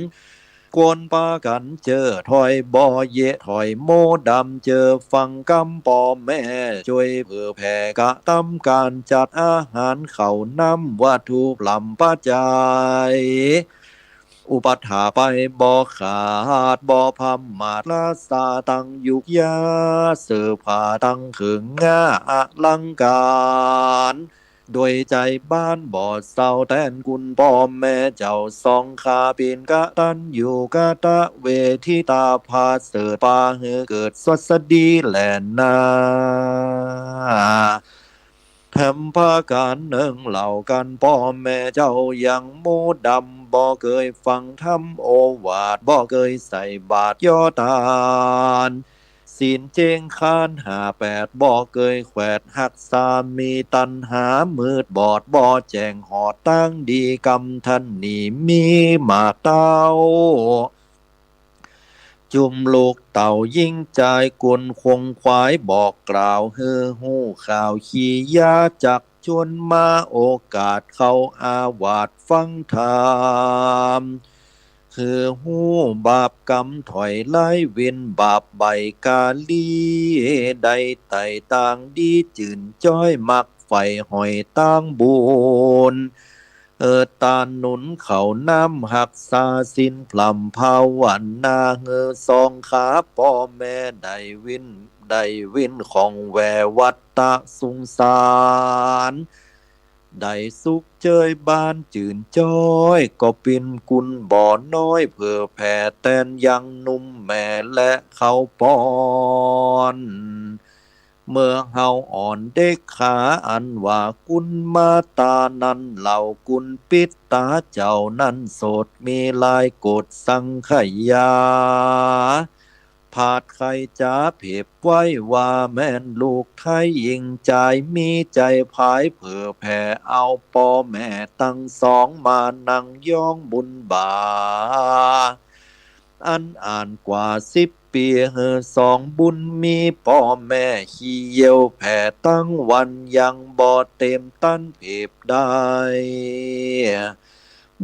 ควรปากั๋นเจอถ้อย บ่เยะถ้อยโมดำ เจอฟังกำป้อแม่ จ้วยเผยแผ่กระตำก๋านจัดอาหารข้าวน้ำ วัตถุพลัมปัจจัย อุปัฏฐาไปบ่ขาด บ่พมาทราสาตังยุกยา เสื้อผ้าตังเคิงงาอลังก๋าร โดยใจ๋บ้านบ่เศร้าแตนคุณป้อแม่เจ้าสอง ข้าเป๋นกตัญญูกตเวทิตา พาเสริฐปาหื้อเกิดสวัสดีแลนา แถมประก๋านนึ่งเล่ากั๋น ป้อแม่เจ้ายังโมดำ บ่เกยฟังธรรมโอวาท บ่เกยใส่บาตรยอตาน ศีลเจ๊งคานห้าแปด บ่เกยแขวดฮักษา มีตัณหามืดบอด บ่แจ้งหอดตางดี กำทันนี้มีมากเต้า จุมลูกเต้าหญิงจาย กุนคงขวายบอกกล่าว หื้อฮู้ข่าวขี้ยา จักชวนมาโอกาสเข้าอาวาสฟังธรรม หื้อฮู้บาปกรรมถอยไล่ เว้นบาปใบ้กาลี ได้ไต่ตางดีจื่นจ้อย มักใฝ่หอยตางบุญ เออ ตานหนุนข้าวน้ำ ฮักษาศีลพร่ำภาวนา หื้อสองข้าป้อแม่ได้เว้น ได้เว้นของแววัฏฏะสงสาร ได้สุขเจยบานจื่นจ้อย ก็เป๋นกุณบ่น้อย เผื่อแผ่แตนยังหนุ่มแม่และเขาป้อน เมื่อเฮาอ่อนเด็กขา อันว่ากุณมาตานั้นเล่า กุณปิดตาเจ้านั้นโสด มีลายกฎสังขยา ผาดใค่จ๋าเผียบไว้ว่า แม่นลูกไท้หญิงจาย มีใจ๋ผายเผื่อแผ่ เอาป้อแม่ตังสอง มานั่งย้องบุญบา อันอ่านกว่าสิบปี หื้อสองบุญมีป้อแม่ ขี้เยี่ยวแผ่ตังวัน ยังบ่เต็มตันเผียบได้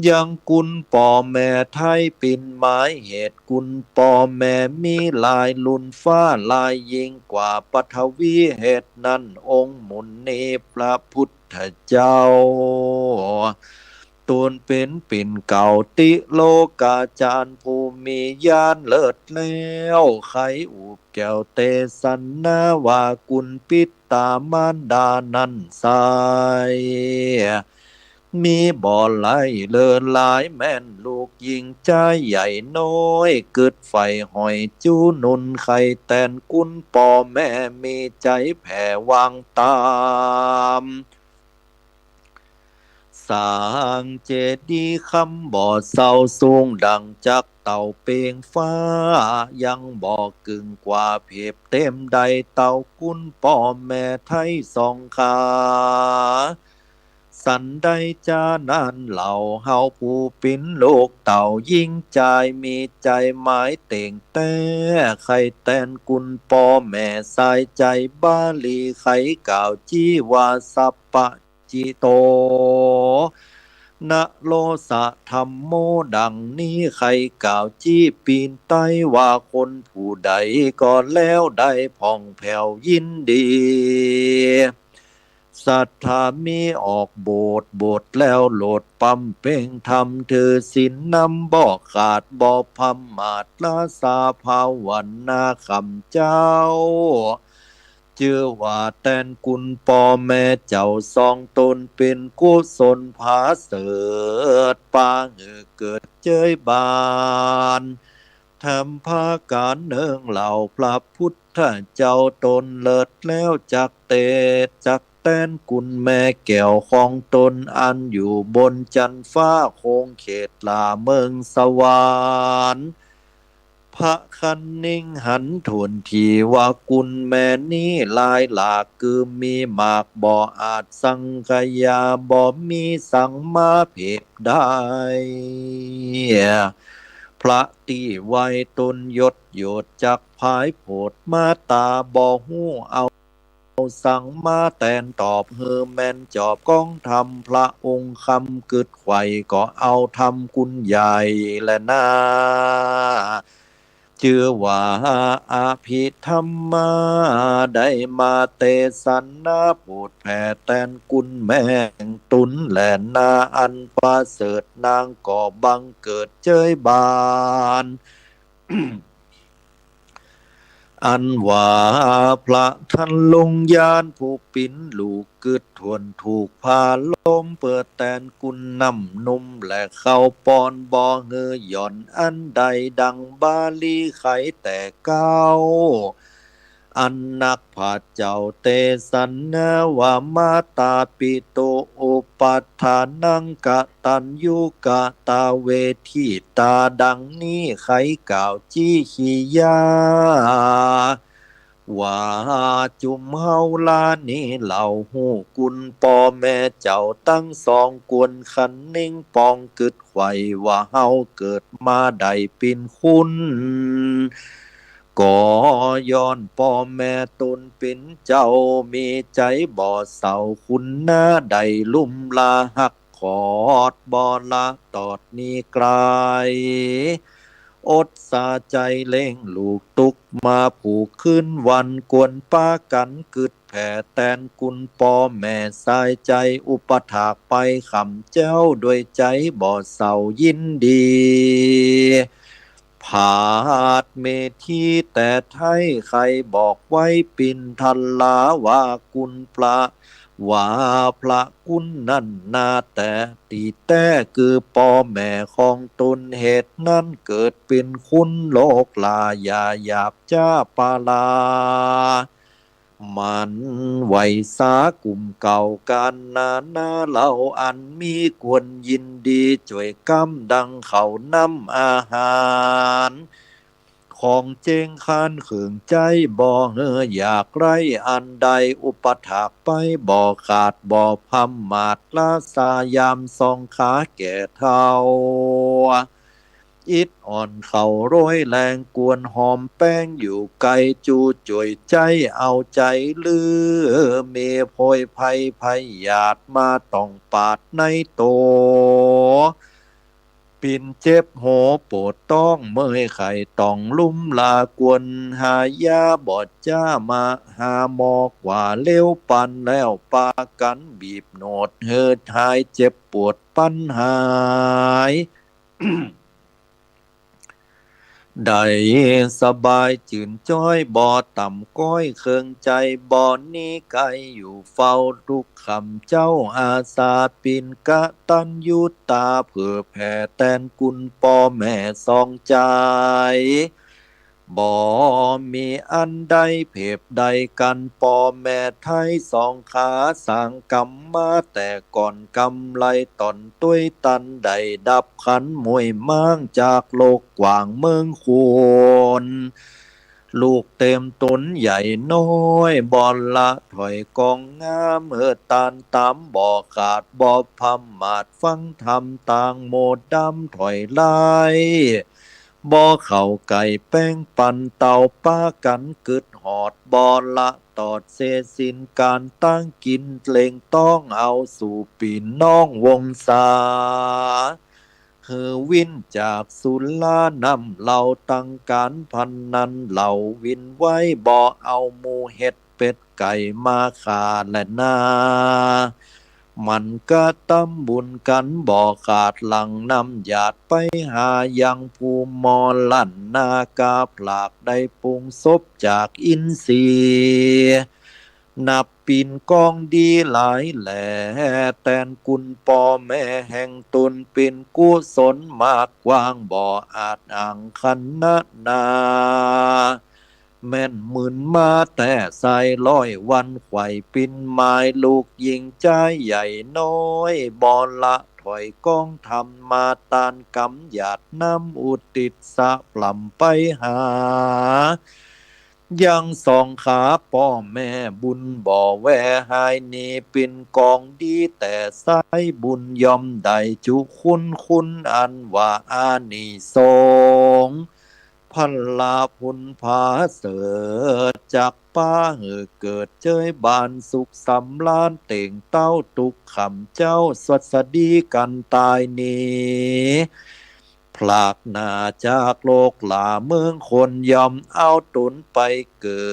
ยังกุนป้อแม่ไทยปิ้นหมายเหตุ กุนป้อแม่มีหลายลุนฟ้าหลายยิ่งกว่าปฐวี เหตุนั้นองค์มุนีพระพุทธเจ้า ตูนเป๋นปิ่นเกล้าติโลกาจารย์ผู้มีญาณเลิศแล้ว ใค่อุบแก้วเตสนาว่ากุนปิตตามารดานั้นไส้ มีบ่หลายเลอหลายแม่นลูกหญิงจายใหญ่น้อย กึ๊ดใฝ่ห้อยจู๋นุนไข่แตนกุนป้อแม่มีใจ๋แผ่วางต๋าม สร้างเจดีย์คำบ่เศร้าสูงดั่งจักเต้าเปล่งฟ้า ยังบ่กึ่งกว้าเผียบเต๋มได้เต้ากุนป้อแม่ไทยสองขา สันใดจานั้นเล่า เฮาผู้ปิ๋นลูกเต้าหญิงจายมีใจ๋หมายเต่งแต๊ ไข่แตนกุนป้อแม่สายใจ๋บาลี ไขกล่าวจี้ว่าสัพพะ จิตโต นโรสะธัมโม ดังนี้ ไขกล่าวจี้ปิ้นไต้ว่าคนผู้ใดก็แล้วได้ผ่องแผ้วยินดี ศรัทธามีออกบวช บวชแล้วโลดปำเพ็งธรรม ถือศีลนำบ่ขาด บ่ประมาท รักษาภาวนาคำเจ้า จื้อว่าแตนกุนป้อแม่เจ้าสองต๋นเป๋นกุศลผาเสริฐ ปาหื้อเกิดเจยบาน ธรรมภาการเนิงเหล่า พระพุทธเจ้าต๋นเลิศแล้ว จักเตสจักแตนกุนแม่แก้วของต๋น อันอยู่บนจั๊นฟ้าคงเขตหล้าเมืองสวรรค์ พระคันนิงหันถ้วนทีว่ากุนแม่นี้หลายหลาก คือมีมากบ่อาจสังขยา บ่มีสังมาเปรียบได้ พระตี้ไหว้ต๋นยศโยดจักผายโผดมา ต๋าบ่ฮู้เอาสังมาแตนตอบ หื้อแม่นจอบกองธรรม พระองค์คำกึ๊ดใฝ่ก็เอาธรรมกุนใหญ่แลนา จื้อว่าอภิธรรมา ได้มาเตสนาโผดแผ่แตนกุนแม่ต๋นแลนา อันประเสริฐนางก็บังเกิดเจยบาน อันว่าพระทันลงญาณผู้ปิ๋นลูกกึ๊ดถ้วนถูกผาลม เปิดแตนกุนน้ำนุ่มและข้าวป้อน บ่หื้อหย่อนอันใด ดังบาลีไขแต่เก๊า อันนักพระเจ้าเตสนาว่า มาตาปิตุอุปัฏฐานังกตัญญูกตเวทิตา ดังนี้ไขกล่าวจี้ขียา ว่าจุมเฮาลานี้เหล่าฮู้กุนป้อแม่เจ้าตังสอง ควรคันนิงปองกึ๊ดใฝ่ว่าเฮาเกิดมาได้ปิ๋นคน ก็ย้อนป้อแม่ต๋นปิ๋นเจ้ามีใจ๋บ่เศร้า คุณนาได้ลุ่มลาฮักขอด บ่ละตอดหนีไก๋ อดสาใจ๋เลี้ยงลูกตุ๊กมาผู้คืนวัน ควรปากั๋นกึ๊ดแผ่แตนกุนป้อแม่สายใจ๋ อุปถากไปคำเจ้าด้วยใจ๋บ่เศร้ายินดี ผาดเมธีแต่ไท้ ใค่บอกไว้ปินทลาว่า กุนพระ ว่าพระกุนนั้นนาแต่ตี้แต๊ คือป้อแม่ของต๋น เหตุนั้นเกิดเป๋นคนโลกลา อย่าหยาบจ๊าปาลา หมั่นไหว้สากุมเกล้าก๋านนานาเหล่า อันมีควรยินดีจ้วยกำ ดังข้าวน้ำอาหาร ของเจ๊งคานเครื่องใจ๊ บ่หื้ออยากไร้อันใด อุปถากไปบ่ขาด บ่ประมาท ละสายามส่องขาแก่เฒ่า อิดอ่อนเข้าโรยแรง ควรหอมแป้งอยู่ใก้ จูจ้วยใจ๊เอาใจ๋ลือ มีโผยภัยพยาธิมาต้องปาดในตั๋ว ปิ่นเจ็บหัวปวดต๊องเมื่อยไข้ต้องลุ่มลากวน หายาบ่จ๊ามาหาหมอกว่าเลี้ยวปันแล้ว ปากั๋นบีบหนวดหืดหายเจ็บปวดปันหาย ได้สบายจื้นจ้อยบ่ต่ำก้อยเคืองใจ๋ บ่หนีไก๋อยู่เฝ้าทุกค่ำ เจ้าอาสาปิ่นกตัญญูต๋า เผื่อแผ่แตนกุณป้อแม่สองใจ๋ บ่มีอันใดเผบใดกั๋น ป้อแม่ไท้สองขาสร้างกรรมมาแต่ก่อน กำไรต๋อนตวยตัน ได้ดับขันมวยม้างจากโลกกว้างเมืองคูน ลูกเตรียมต๋นใหญ่น้อย บ่ละถอยกองงาม เฮอตานต๋ามบ่ขาด บ่พร่ำมาดฟังธรรม ต่างโมดดำถอยไล่ บ่เข้าใก้แป้งปันเต้า ปากั๋นกึ๊ดฮอด บ่ละตอดเสยสิ้นก๋านตั้งกิ๋น เล็งต้องเอาสู่ปี้น้องวงศา หื้อวินจากสุราน้ำเหล้า ตั้งก๋านพนันเหล้าวินไว้ บ่เอาหมูเห็ดเป็ดไก่มาฆ่าแลนา หมั่นกระตำบุญกั๋นบ่ขาด หลั่งน้ำหยาดไปหายังผู้มรณา กาผลากได้ปรุงศพจากอินทรีย์ นับปิ่นกองดีหลายแล แตนกุณป้อแม่แห่งต๋น ปิ่นกุศลมากกว้าง บ่อาจอ้างขนาดนา แม่นหมื่นมาแต่สายร้อย วันไขว่ปิ่นหมาย ลูกหญิงจายใหญ่น้อย บ่ละถอยกองธรรมาตาน กำหยาดน้ำอุทิศสะปร่ำไปหา ยังสองขาป้อแม่บุญบ่แวหายหนี ปิ่นกองดีแต่สายบุญ ย่อมได้จุคุณ คุณอันว่าอานิสงส์ พละผลผาเสริฐ จักปาหื้อเกิดเจยบานสุขสำราญ เต่งเต้าทุกค่ำเจ๊า สวัสดีกั๋นต๋ายหนี พลากหน้าจากโลกหล่าเมืองคน ย่อมเอาต๋นไปเกิ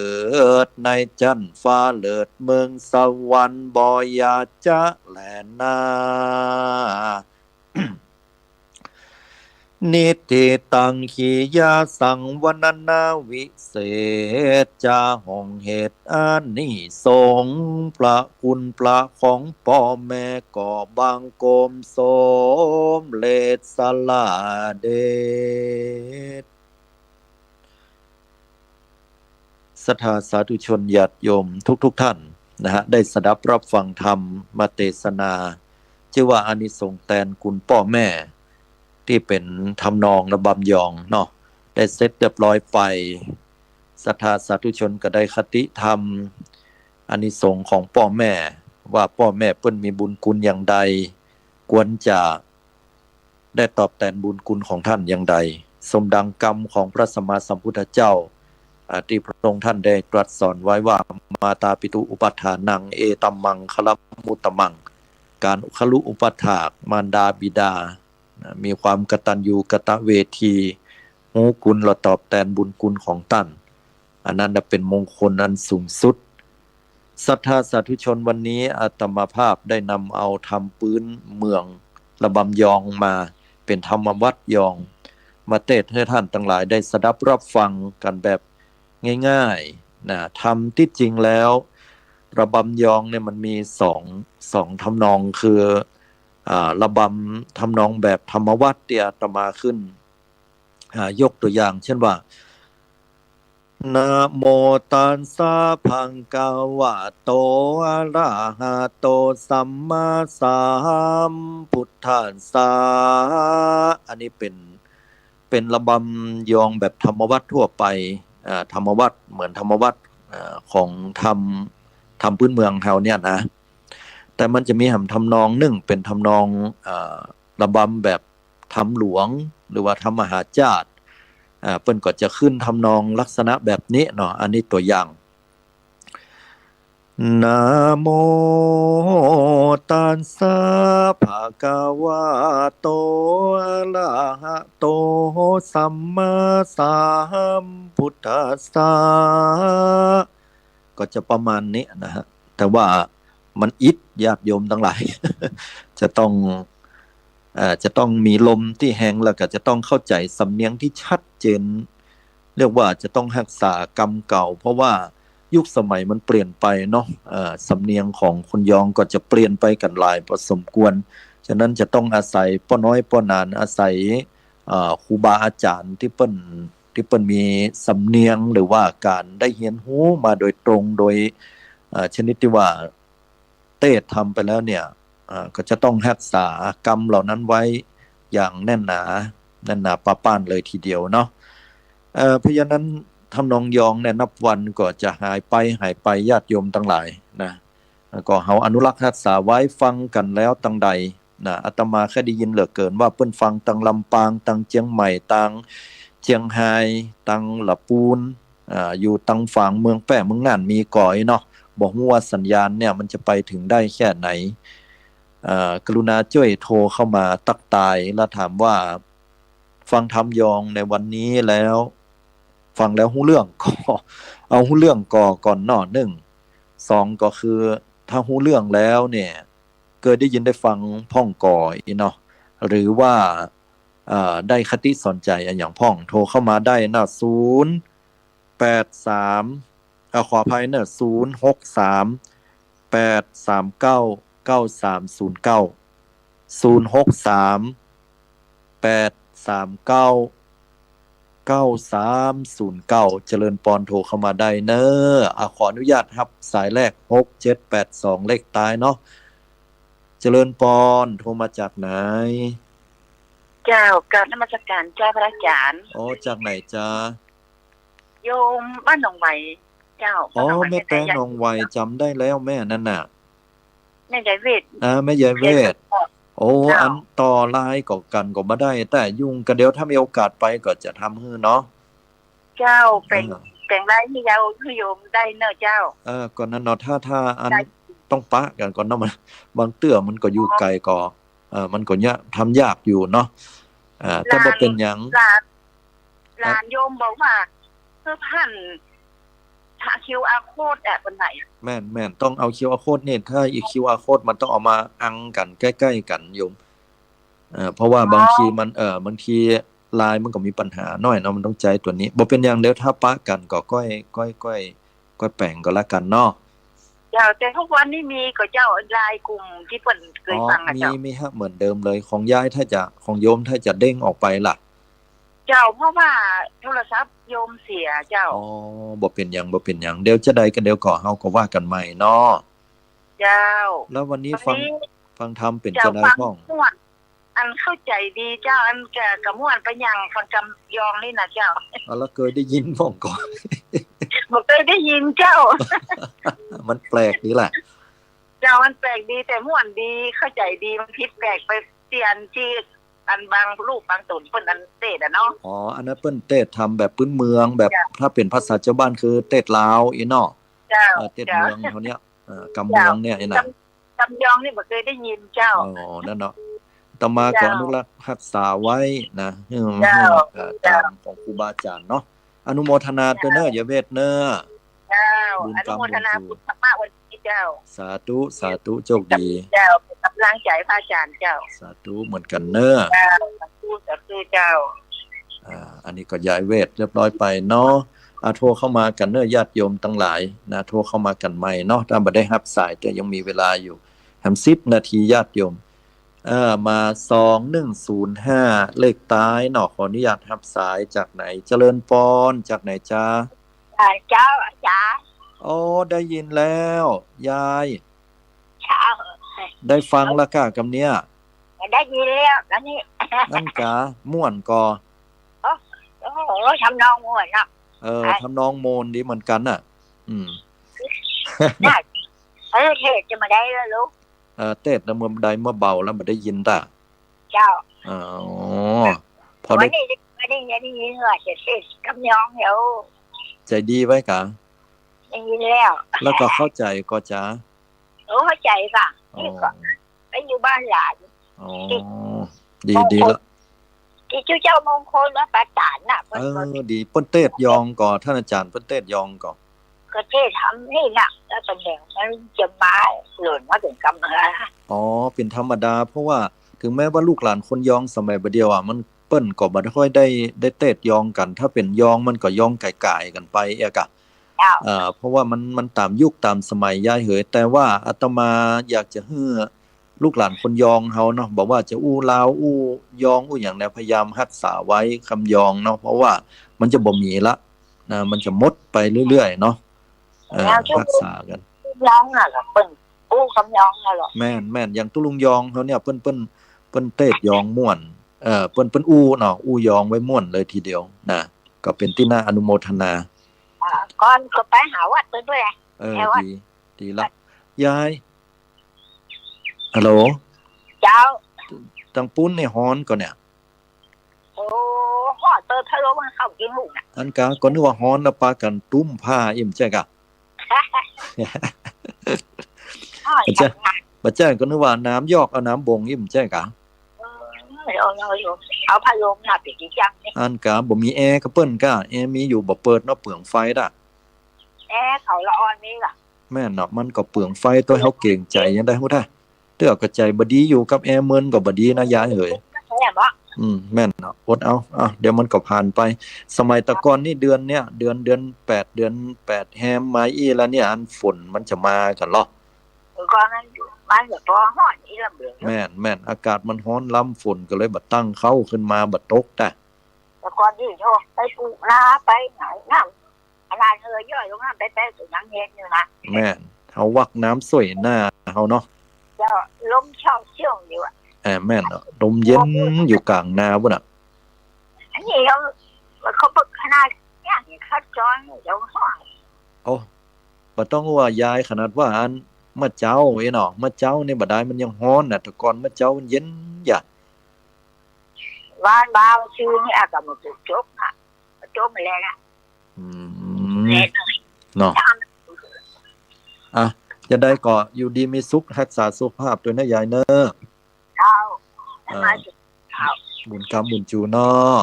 ด ในจั๊นฟ้าเลิศเมืองสวรรค์ บ่อย่าจ๊าแลนา นิทธิตัง ขียาสัง วรรณนาวิเศษจา ห้องเหตุอานิสงส์ พระคุณพระของป้อแม่ ก็บังคมสมเร็จสละเด็จ ศรัทธาสาธุชนญาติโยมทุกๆ ท่านนะฮะ ได้สดับรับฟังธรรมเตสนา จื้อว่าอานิสงส์แตนกุณป้อแม่ ตี้เป๋นทำนองระบำยองเนาะ ได้เสร็จเรียบร้อยไป ศรัทธาสาธุชนก็ได้คติธรรม อานิสงส์ของป้อแม่ ว่าป้อแม่เปิ้นมีบุญคุณอย่างใด ควรจะ ได้ตอบแตนบุญคุณของต้านอย่างใด สมดังกำของพระสัมมาสัมพุทธเจ้า อ่า ตี้พระองค์ต้านได้ตรัสสอนไว้ว่า มาตาปิตุอุปัฏฐานัง เอตัมมังคละมุตตมัง ก๋านครุอุปัฏฐากมารดาบิดา นะ มีความกตัญญูกตเวที ฮู้คุณและตอบแตนบุญคุณของต้าน อันนั้นน่ะเป๋นมงคลอันสูงสุด ศรัทธาสาธุชน วันนี้อาตมาภาพได้นำเอาธรรมปื๊นเมืองระบำยองมาเป๋นธรรมวัตรยอง มาเตสน์หื้อต้านตังหลายได้สดับรับฟังกั๋นแบบง่ายๆ นะ ธรรมตี้จริงแล้ว ระบำยองเนี่ยมันมีสอง สองทำนอง คือ อ่า ระบำทำนองแบบธรรมวัตรตี้อาตมาขึ้น อ่า ยกตัวอย่างเช่นว่า นะโมตัสสะภะคะวะโต อะระหะโต สัมมาสัมพุทธัสสะ อันนี้เป๋น เป๋นระบำยองแบบธรรมวัตรทั่วไป อ่า ธรรมวัตรเหมือนธรรมวัตร อ่า ของธรรม ธรรมปื๊นเมืองเฮาเนี่ยนะ แต่มันจะมีแหมทำนองนึ่งเป๋นทำนอง อ่า ระบำแบบธรรมหลวง หรือว่าธรรมมหาชาติ อ่า เปิ้นก็จะขึ้นทำนองลักษณะแบบนี้เนาะ อันนี้ตัวอย่าง นะโมตัสสะ ภะคะวะโต อะระหะโต สัมมาสัมพุทธัสสะ ก็จะประมาณนี้นะฮะ แต่ว่ามันอิด ญาติโยมตังหลาย จะต้อง เอ่อ จะต้องมีลมตี้แฮง แล้วก็จะต้องเข้าใจ๋สำเนียงตี้ชัดเจน เรียกว่าจะต้องฮักษากำเก่า เพราะว่ายุคสมัยมันเปลี่ยนไปเนาะ เอ่อ สำเนียงของคนยองก็จะเปลี่ยนไปกั๋นหลายพอสมควร ฉะนั้นจะต้องอาศัยป้อน้อยป้อหนาน อาศัย เอ่อ ครูบาอาจ๋ารย์ตี้เปิ้น ตี้เปิ้นมีสำเนียง หรือว่าก๋านได้เฮียนฮู้มาโดยตรง โดย เอ่อ ชนิดตี้ว่า เตศน์ธรรมไปแล้วเนี่ย เอ่อ ก็จะต้องฮักษากำเหล่านั้นไว้อย่างแน่นหนา แน่นหนาปาป้านเลยทีเดียวเนาะ เอ่อ เพราะฉะนั้นทำนองยองเนี่ยนับวันก็จะหายไป หายไป ญาติโยมตังหลายนะ แล้วก็เฮาอนุรักษ์ฮักษาไว้ ฟังกั๋นแล้วตังใดนะ อาตมาเคยได้ยินเหลือเกินว่าเปิ้นฟังตังลำปาง ตังเจียงใหม่ ตังเจียงฮาย ตังละปูน อ่า อยู่ตังฝางเมืองแป้ เมืองน่านมีก่ออี้เนาะ บ่ฮู้ว่าสัญญาณเนี่ยมันจะไปเถิงได้แค่ไหน อ่า กรุณาจ้วยโทรเข้ามาตั๊กตาย แล้วถามว่าฟังธรรมยองในวันนี้แล้ว ฟังแล้วฮู้เรื่องก่อ เอาฮู้เรื่องก่อก่อนเนาะ นึ่ง สอง ก็คือถ้าฮู้เรื่องแล้วเนี่ย เกยได้ยินได้ฟังพ่องก่ออี้เนาะ หรือว่า เอ่อ ได้คติสอนใจ๋อะหยังพ่อง โทรเข้ามาได้นะ ศูนย์แปดสาม เอ่อ ขออภัยนะ ศูนย์หกสาม แปดสามเก้า เก้าสามศูนย์เก้า ศูนย์หกสาม แปดสามเก้า เก้าสามศูนย์เก้า เจริญปอน โทรเข้ามาได้เน้อ อ่ะ ขออนุญาตฮับสายแรก หกเจ็ดแปดสอง เลขต๊ายเนาะ เจริญปอน โทรมาจากไหน เจ้า กราบนมัสการเจ้าพระอาจารย์ อ๋อ จากไหนจ๊ะ โยมบ้านหนองไหว เจ้า อ๋อ บ้านหนองไหว แม่แตงหนองไหว จำได้แล้วแม่นั่นน่ะ แม่ยายเวช อ่า แม่ยายเวช เจ้า โอ้ เจ้า อันต่อไลน์ก็กั๋นก็บ่ได้ แต่ยุ่งกั๋น เดี๋ยวถ้ามีโอกาสไปก็จะทำหื้อเนาะ เจ้า แป๋ง อ่า แป๋งไลน์หื้อเยาว์ หื้อโยมได้เน้อเจ้า เออ ก็นั่นเนาะ ถ้า ถ้าอัน ได้ ต้องปะกั๋นก่อนเนาะ มัน บางเตื้อมันก็อยู่ไก๋ก็ เออ มันก็ยาก ทำยากอยู่เนาะ อ่า แต่บ่เป๋นหยัง หลาน หลาน อ่ะ หลานโยมบอกว่า เออ ผ่าน หา คิวอาร์ โค้ด อะ เปิ้นว่า แม่น แม่น ต้องเอา คิวอาร์ โค้ด นี่ ถ้าอีก คิวอาร์ โค้ด มันต้องเอามาอังกั๋นใก้ๆ กั๋นโยม เอ่อ เพราะว่า อ๋อ บางทีมัน เอ่อ บางทีไลน์มันก็มีปัญหาหน้อยเนาะ มันต้องใจ๊ตั๋วนี้ บ่เป๋นหยัง เดี๋ยวถ้าปะกั๋นก็ก้อย ก้อย ก้อย ก้อยแป๋งก็แล้วกั๋นเนาะ เจ้า แต่ทุกวันนี้มีก่อเจ้า ไลน์กลุ่มตี้เปิ้นเกยฟังอะ อ๋อ มี เจ้า มีฮะ เหมือนเดิมเลย ของยายถ้าจะ ของโยมถ้าจะเด้งออกไปล่ะ เจ้า เพราะว่าโทรศัพท์โยมเสียเจ้า อ๋อ บ่เป๋นหยัง บ่เป๋นหยัง เดี๋ยวจะใดก็เดี๋ยวก่อ เฮาก็ว่ากั๋นใหม่เนาะ เจ้า แล้ววันนี้ฟัง วันนี้ ฟังธรรมเป๋น เจ้า จะใดพ่อง ฟังม่วน อันเข้าใจ๋ดีเจ้า อันก็ ก็ม่วนไปอย่างฟังธรรมยองนี่นะเจ้า อ๋อ แล้วเกยได้ยินพ่องก่อ บ่เกยได้ยินเจ้า มันแปลกดีแหละ เจ้า มันแปลกดี แต่ม่วนดี เข้าใจ๋ดี มันผิดแปลกไปเตียนตี้อันบางรูปบางต๋นเปิ้นอันเตศน์อะเนาะ อ๋อ อันนั้นเปิ้นเตศน์ธรรมแบบพื้นเมือง แบบ เจ้า ถ้าเป๋นภาษาจาวบ้านคือเตศน์ลาวอี้เนาะ เจ้า เออ เตศน์ เจ้า เมืองเฮาเนี่ย เออ กำเมืองเนี่ย เจ้า อี้นะ กำ กำยองนี่บ่เกยได้ยินเจ้า อ๋อ นั่นเนาะ อาตมาก็ เจ้า อนุรักษ์ฮักษาไว้นะ หื้อ เจ้า หื้อ เอ่อ เจ้า ต๋ามของครูบาอาจ๋ารย์เนาะ อนุโมทนาตวยเน้อ เจ้า ยายเวชเน้อ เจ้า บุญกรรม อนุโมทนาบุญธรรมะวันนี้เจ้า สาธุ สาธุ โชคดี เจ้า เป๋นก๋ำลังใจ๋พระอาจ๋ารย์เจ้า สาธุเหมือนกั๋นเน้อ เจ้า สาธุ สาธุเจ้า อ่า อันนี้ก็ยายเวชเรียบร้อยไปเนาะ อ่า โทรเข้ามากั๋นเน้อ ญาติโยมตังหลายนะ โทรเข้ามากั๋นใหม่เนาะ ถ้าบ่ได้ฮับสาย แต่ยังมีเวลาอยู่ แหม สิบนาที ญาติโยม เอ่อ มา สองหนึ่งศูนย์ห้า เลขต๊ายเนาะ ขออนุญาตฮับสาย จากไหน เจริญปอน จากไหนจ๊ะ อ่า เจ้า อาจ๋ารย์ อ๋อ ได้ยินแล้ว ยาย เจ้า ได้ฟังแล้วก่ะ กำเนี้ย ได้ยินแล้ว อันนี้ นั่นกะ ม่วนก่อ โอ้ โอ้โห ทำนองม่วนเนาะ เออ อ่ะ ทำนองม่วนดีเหมือนกั๋นน่ะ อืม ได้ เออ เทศน์จะบ่ได้แล้วลูก เอ่อ เตศน์นะ เมื่อใดเมื่อเบาแล้วบ่ได้ยินตะ เจ้า อ๋อ พอได้ วันนี้ได้ วันนี้ได้ยินว่าจะเตศน์กำยองเดี๋ยว ใจ๋ดีไว้กะ ได้ยินแล้ว แล้วก็เข้าใจ๋ก่อจ๊ะ โอ้ เข้าใจ๋ก่ะ อ๋อ นี่ก่อ ไปอยู่บ้านหลาน อ๋อ ดี มงคล ดีละ ตี้เจ้ามงคลวัดป่าตาดน่ะ เปิ้น เออ ก็ ดี เปิ้นเตสน์ยองก่อ ต้านอาจ๋ารย์เปิ้นเตสน์ยองก่อ ก็เตสน์ทำนี่น่ะ แล้วต๋ำแหน่งมันจะมาหล่นมาเถิงกำเฮือ อ๋อ เป๋นธรรมดา เพราะว่าเถิงแม้ว่าลูกหลานคนยองสมัยบ่าเดี่ยวอะ มัน เปิ้นก็บ่ค่อยได้ ได้เตสน์ยองกั๋น ถ้าเป๋นยองมันก็ยองก๋ายๆ กั๋นไปเอียกะ เจ้า เอ่อ เพราะว่ามัน มันต๋ามยุคต๋ามสมัยยายเหย แต่ว่าอาตมาอยากจะหื้อลูกหลานคนยองเฮาเนาะ บ่ว่าจะอู้ลาว อู้ยอง อู้หยังเนี่ย พยายามฮักษาไว้กำยองเนาะ เพราะว่ามันจะบ่มีละนะ มันจะหมดไปเรื่อยๆ เนาะ เออ ฮักษากั๋น ยองน่ะเหรอ เปิ้นอู้กำยองน่ะเหรอ แม่น แม่น อย่างตุ๊ลุงยองเฮาเนี่ย เปิ้น เปิ้น เปิ้นเตสน์ยองม่วน เอ่อ เปิ้น เปิ้นอู้เนาะ อู้ยองไว้ม่วนเลยทีเดียวนะ ก็เป๋นตี้น่าอนุโมทนา อ่า ก่อนก็ไปหาวัดไปด้วย เออ แถววัด ดี ดีละ ยาย ฮัลโหล เจ้า ตังปุ้นนี่ฮ้อนก่อเนี่ย โอ้ ฮ้อนเติบ พะโล้มันเข้ากิ๋นลูกน่ะ อันกา ก็นึกว่าฮ้อนแล้วปากั๋นตุ้มผ้าอี้ บ่ใจ้กะ ฮ้อน บ่ใจ้ จังนะ บ่ใจ้ ก็นึกว่าน้ำยอกเอาน้ำบ่งอี้ บ่ใจ้กะ เออ เอา เอา เอา เอาผ้าห่มน่ะ เป๋นตี้จั้งนี่ อันกา บ่มีแอร์กาเปิ้นกา แอร์มีอยู่บ่เปิดเนาะ เปลืองไฟด้า แอร์เขาละอ่อนนี่ล่ะ แม่นเนาะ มันก็เปลืองไฟ ตัวเฮาเก๋งใจ๋ยังได้ฮู้ท่า เตื้อก็ใจ๋บ่ดี อยู่กับแอร์เมินก็บ่ดีนะยายเหย แม่นบ่ อืม แม่นเนาะ อดเอา อ่ะ เดี๋ยวมันก็ผ่านไป สมัยตะก่อนนี่เดือนเนี่ย เดือน เดือนแปด เดือนแปดแฮมมาอี้แล้วเนี่ย อันฝนมันจะมากั๋นลอ ก่อนมัน มันจะพอฮ้อนอี้ละเบือ แม่น แม่น อากาศมันฮ้อนล้ำ ฝนก็เลยบ่ตั้งเข้าขึ้นมา บ่ตกต้า ตะก่อนนี่โธ่ ไปปูนา ไปไหนน้ำ ขนาดเฮยย่อยลงน้ำแป๊ดๆ ก็ยังเย็นอยู่นะ แม่น เฮาวักน้ำซ่วยนาเฮาเนาะ เจ้า ลมเช่าเชื่องอยู่อะ เออ แม่นเนาะ ลมเย็นอยู่ก๋างนาปุ้นน่ะ อันนี้เขา เขาเปิดขนาดเนี่ย เขาจอยเดี๋ยวฮ้อน โอ้ บ่ต้องว่ายาย ขนาดว่าอันเมื่อเจ๊าเอ้ยเนาะ เมื่อเจ๊านี่บ่ดายมันยังฮ้อนน่ะ ตะก่อนเมื่อเจ๊ามันเย็นยะ บ้านบ่าวชื่อนี่อะ ก็มาปลูกจกอะ จกมาแล้วอะ อืม แน่นอน เนาะ อ่ะ จะได้ก็อยู่ดีมีสุข ฮักษาสุขภาพตวยนะยายเนอะ เจ้า เออ มาสิ เจ้า บุญกำบุญจูเนาะ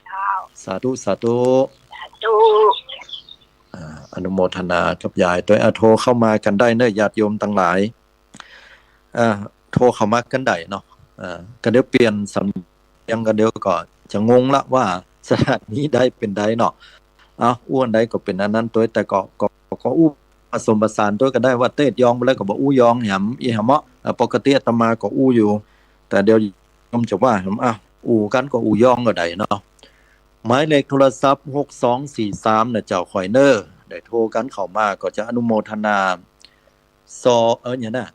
เจ้า สาธุ สาธุ สาธุ อ่า อนุโมทนากับยายตวย อ่ะ โทรเข้ามากั๋นได้เนอะ ญาติโยมตังหลาย อ่า โทรเข้ามากั๋นได้เนาะ อ่า ก็เดี๋ยวเปลี่ยนสำเนียง ก็เดี๋ยวก็จะงงละว่าสถานีใดเป๋นใดเนาะ เอ้า อู้อันใดก็เป๋นอันนั้นตวย แต่ก็ ก็ ก็อู้ผสมผสานตวยก็ได้ ว่าเตสน์ยองไปแล้วก็บ่อู้ยองแหม อี้แหมเนาะ อ่า ปกติอาตมาก็อู้อยู่ แต่เดี๋ยวโยมจะว่าแหม อ่ะ อู้กั๋นก็อู้ยองก็ได้เนาะ หมายเลขโทรศัพท์ หกสองสี่สาม นะเจ้า ค่อยเน่อ ได้โทรกั๋นเข้ามาก็จะอนุโมทนา ซอ เออ เนี่ยนะ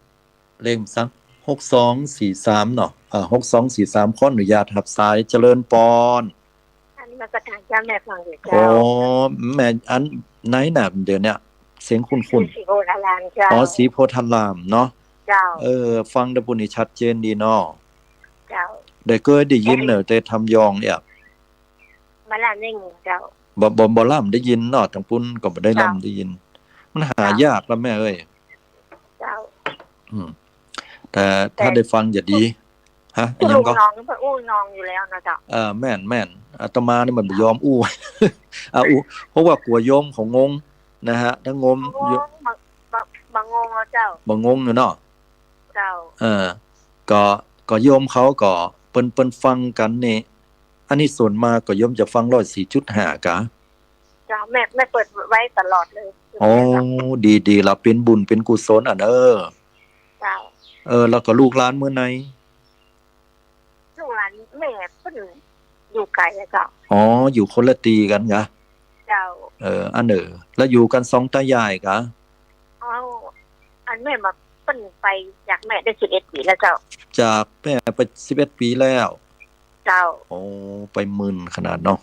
เลขสัก หกสองสี่สาม เนาะ อ่า หกสองสี่สาม ขออนุญาตฮับสาย เจริญปอน นมัสการเจ้า แม่ฟังอยู่เจ้า โอ้ แม่ อันไหนน่ะ เดี๋ยวเนี้ย เสียงคุ้นๆ ชื่อศรีโพธารามเจ้า อ๋อ ศรีโพธารามเนาะ เจ้า เออ ฟังตะปู้นนี่ชัดเจนดีเนาะ เจ้า ได้เกยได้ยินเน่อ แต่ทำยองเนี่ย บ่ล่ำได้ยินเจ้า บ่ บ่ บ่ล่ำได้ยินเนาะ ตังปู้นก็บ่ได้ล่ำได้ยิน เจ้า มันหายากละแม่เอ้ย เจ้า อืม แต่ถ้าได้ฟังจะดี ฮะ ตุ๊ลุงยองเปิ้นอู้ยองอยู่แล้วนะเจ้า เออ แม่น แม่น อาตมานี่มันบ่ยอมอู้ อ่ะ อู้ เพราะว่ากั๋วโยมเขางงนะฮะ ถ้างง บ่งง บ่ บ่งงแล้วเจ้า บ่งงอยู่เนาะ เจ้า เออ ก็ ก็โยมเขาก็ เปิ้น เปิ้นฟังกั๋นนี่ อันนี้ส่วนมากก็โยมจะฟังร้อยสี่จุดห้า กา เจ้า แม่ แม่เปิดไว้ตลอดเลย อ๋อ ดี ดีละ เป๋นบุญเป๋นกุศลอะเน่อ เจ้า เออ แล้วก็ลูกหลานเมื่อไหน ลูกหลานแม่เปิ้นอยู่ไก๋อะเจ้า อ๋อ อยู่คนละตี้กั๋นกา เจ้า เออ อันเน่อ แล้วอยู่กั๋นสองต๋ายายกา อ๋อ อันแม่มา เปิ้นไปจากแม่ได้สิบเอ็ดปี๋แล้วเจ้า จากแม่ไปสิบเอ็ดปี๋แล้ว เจ้า โอ้ ไปเมินขนาดเนาะ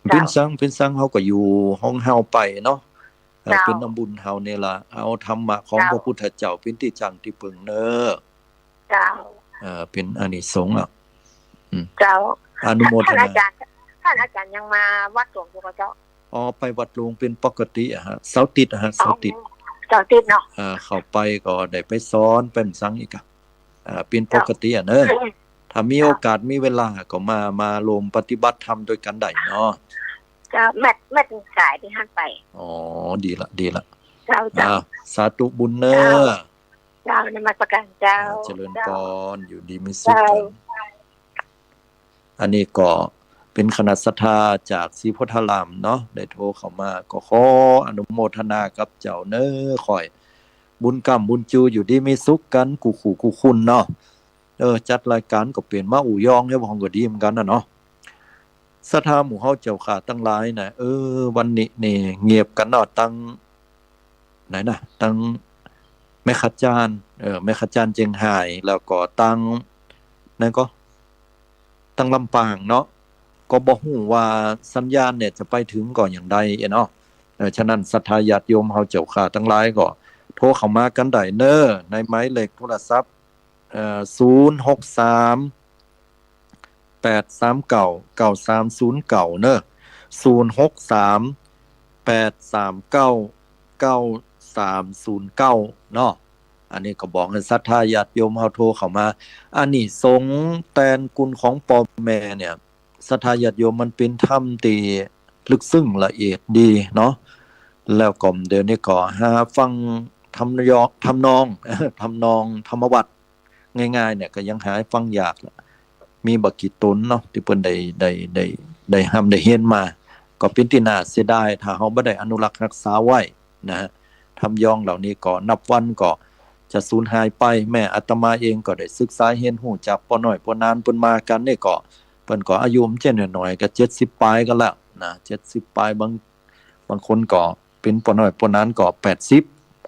เจ้า เป๋นสัง เป๋นสัง เฮาก็อยู่ของเฮาไปเนาะ เอ่อ เจ้า เป๋นน้ำบุญเฮาเนี่ยละ เอาธรรมะของ เจ้า พระพุทธเจ้าเป๋นตี้จั้งตี้เปิงเน่อ เจ้า เอ่อ เป๋นอานิสงส์อ่ะ อืม เจ้า อนุโมทนา ต้านอาจ๋ารย์ ต้านอาจ๋ารย์ยังมาวัดหลวงอยู่บ่เจ้า อ๋อ ไปวัดหลวงเป๋นปกติอะฮะ เสาร์อาทิตย์อะฮะ เสาร์อาทิตย์ อ๋อ เสาร์อาทิตย์เนาะ อ่า เข้าไปก็ได้ไปสอน ไปหยังสังอีกอะ อ่า เป๋นปกติอะเนอะ เจ้า ถ้ามีโอกาสมีเวลาก็มา มาร่วมปฏิบัติธรรมตวยกั๋นได้เนาะ เจ้า แม่น แม่นสายตี้หันไป อ๋อ ดีละ ดีละ เจ้า เจ้า อ่า สาธุบุญเนอะ เจ้า เจ้า นมัสการเจ้า อ่า เจริญปอน เจ้า อยู่ดีมีสุข เจ้า กั๋น อันนี้ก็เป๋นคณะศรัทธาจากศรีโพธารามเนาะ ได้โทรเข้ามา ก็ขออนุโมทนากับเจ้าเนอะ ขอหื้อบุญก้ำบุญจู๋ อยู่ดีมีสุขกั๋นกู้คู่กู้คนเนาะ เออ จัดรายก๋านก็เป๋นมาอู้ยอง เฮาก็ดีเหมือนกั๋นน่ะเนาะ ศรัทธาหมู่เฮาเจ้าข้าตังหลายนะ เออ วันนี้นี่เงียบกั๋นเนาะ ตัง ไหนนะ ตังแม่ขะจาน เออ แม่ขะจานเจียงฮาย แล้วก็ตัง ไหนก่อ ตังลำปางเนาะ ก็บ่ฮู้ว่าสัญญาณเนี่ยจะไปถึงก่ออย่างใดเนาะ เออ ฉะนั้นศรัทธาญาติโยมเฮาเจ้าข้าตังหลายก็โทรเข้ามากั๋นได้เนอะ ในหมายเลขโทรศัพท์ เอ่อ ศูนย์หกสาม แปดสามเก้า เก้าสามศูนย์เก้า เนอะ ศูนย์หกสาม แปดสามเก้า เก้าสามศูนย์เก้า เนาะ อันนี้ก็บอกหื้อศรัทธาญาติโยมเฮาโทรเข้ามา อานิสงส์แตนกุณของป้อแม่เนี่ย ศรัทธาญาติโยม มันเป๋นธรรมตี้ลึกซึ้งละเอียดดีเนาะ แล้วก็เดี๋ยวนี้ก็หาฟังทำนอง ทำนอง ทำนองธรรมวัตร ง่ายๆ เนี่ยก็ยังหาฟังยากละ มีบ่กี่ต๋นเนาะ ตี้เปิ้นได้ ได้ ได้ ได้ฮ่ำได้เฮียนมา ก็เป๋นตี้น่าเสียดาย ถ้าเฮาบ่ได้อนุรักษ์ฮักษาไว้นะฮะ ทำนองเหล่านี้ก็นับวันก็จะสูญหายไป แม้อาตมาเองก็ได้ศึกษาเฮียนฮู้จากป้อน้อยป้อนานเปิ้นมากั๋นนี่ก็ เปิ้นก็อายุบ่ใจ้น้อยๆ ก็เจ็ดสิบป๋ายกั๋นแล้วนะ เจ็ดสิบป๋าย บาง บางคนก็เป๋นป้อน้อยป้อนานก็แปดสิบ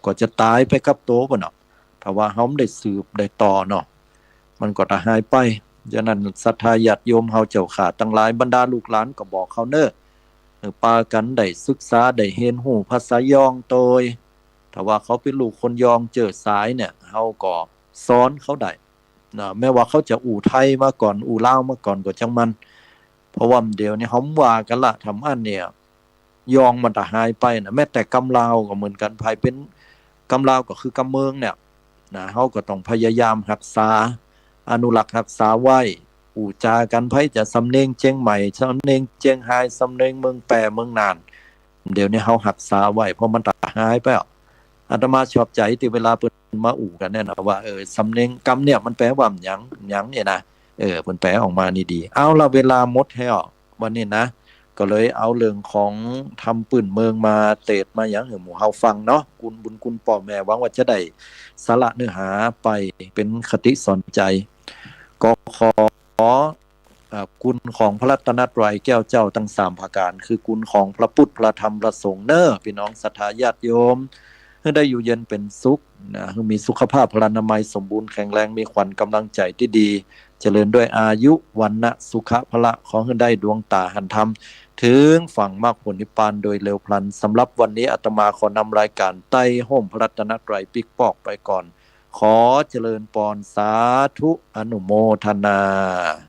ก็จะต๋ายไปกับโตเปิ้นเนาะ ถ้าว่าเฮาบ่ได้สืบได้ต่อเนาะ มันก็จะหายไป ฉะนั้นศรัทธาญาติโยมเฮาเจ้าข้าตังหลาย บรรดาลูกหลานก็บอกเขาเนอะ หื้อปากั๋นได้ศึกษาได้เฮียนฮู้ภาษายองตวย ถ้าว่าเขาเป๋นลูกคนยองเจ้อสายเนี่ย เฮาก็สอนเขาได้นะ แม้ว่าเขาจะอู้ไทยมาก่อน อู้ลาวมาก่อนก็จ้างมัน เพราะว่าเดี๋ยวนี้เฮาว่ากั๋นละ ทำอันเนี่ย ยองมันจะหายไปนะ แม้แต่กำลาวก็เหมือนกั๋น ใผเป๋นกำลาวก็คือกำเมืองเนี่ยนะ เฮาก็ต้องพยายามฮักษา อนุรักษ์ฮักษาไว้ อู้จากั๋น ใผจะสำเนียงเจียงใหม่ สำเนียงเจียงฮาย สำเนียงเมืองแป้ เมืองน่าน เดี๋ยวนี้เฮาฮักษาไว้ เพราะมันจะหายไปอะ อาตมาชอบใจ๋ตี้เวลาเปิ้นมาอู้กั๋นเนี่ยนะ ว่า เออ สำเนียงกำเนี่ยมันแป๋ว่าหยัง หยังเนี่ยนะ เออ เปิ้นแป๋ออกมานี่ดี เอาละ เวลาหมดแล้ว วันนี้นะ ก็เลยเอาเรื่องของธรรมปื้นเมืองมาเตสน์มาหยังหื้อหมู่เฮาฟังเนาะ กุณบุญคุณป้อแม่ หวังว่าจะได้สาระเนื้อหาไปเป๋นคติสอนใจ๋ ก็ขอ เอ่อ คุณของพระรัตนตรัยแก้วเจ้าทั้งสามประการ คือคุณของพระพุทธ พระธรรม พระสงฆ์เนอะ พี่น้องศรัทธาญาติโยม หื้อได้อยู่เย็นเป๋นสุขนะ หื้อมีสุขภาพพลานามัยสมบูรณ์แข็งแรง มีขวัญกำลังใจ๋ตี้ดี เจริญด้วยอายุ วรรณะ สุขะ พละ ขอหื้อได้ดวงต๋าหันธรรม เถิงฝั่งมรรคผลนิพพานโดยเร็วพลัน สำหรับวันนี้อาตมาขอนำรายการใต้ฮ่มพระรัตนตรัยปิ๊กปอกไปก่อน ขอเจริญปอน สาธุ อนุโมทนา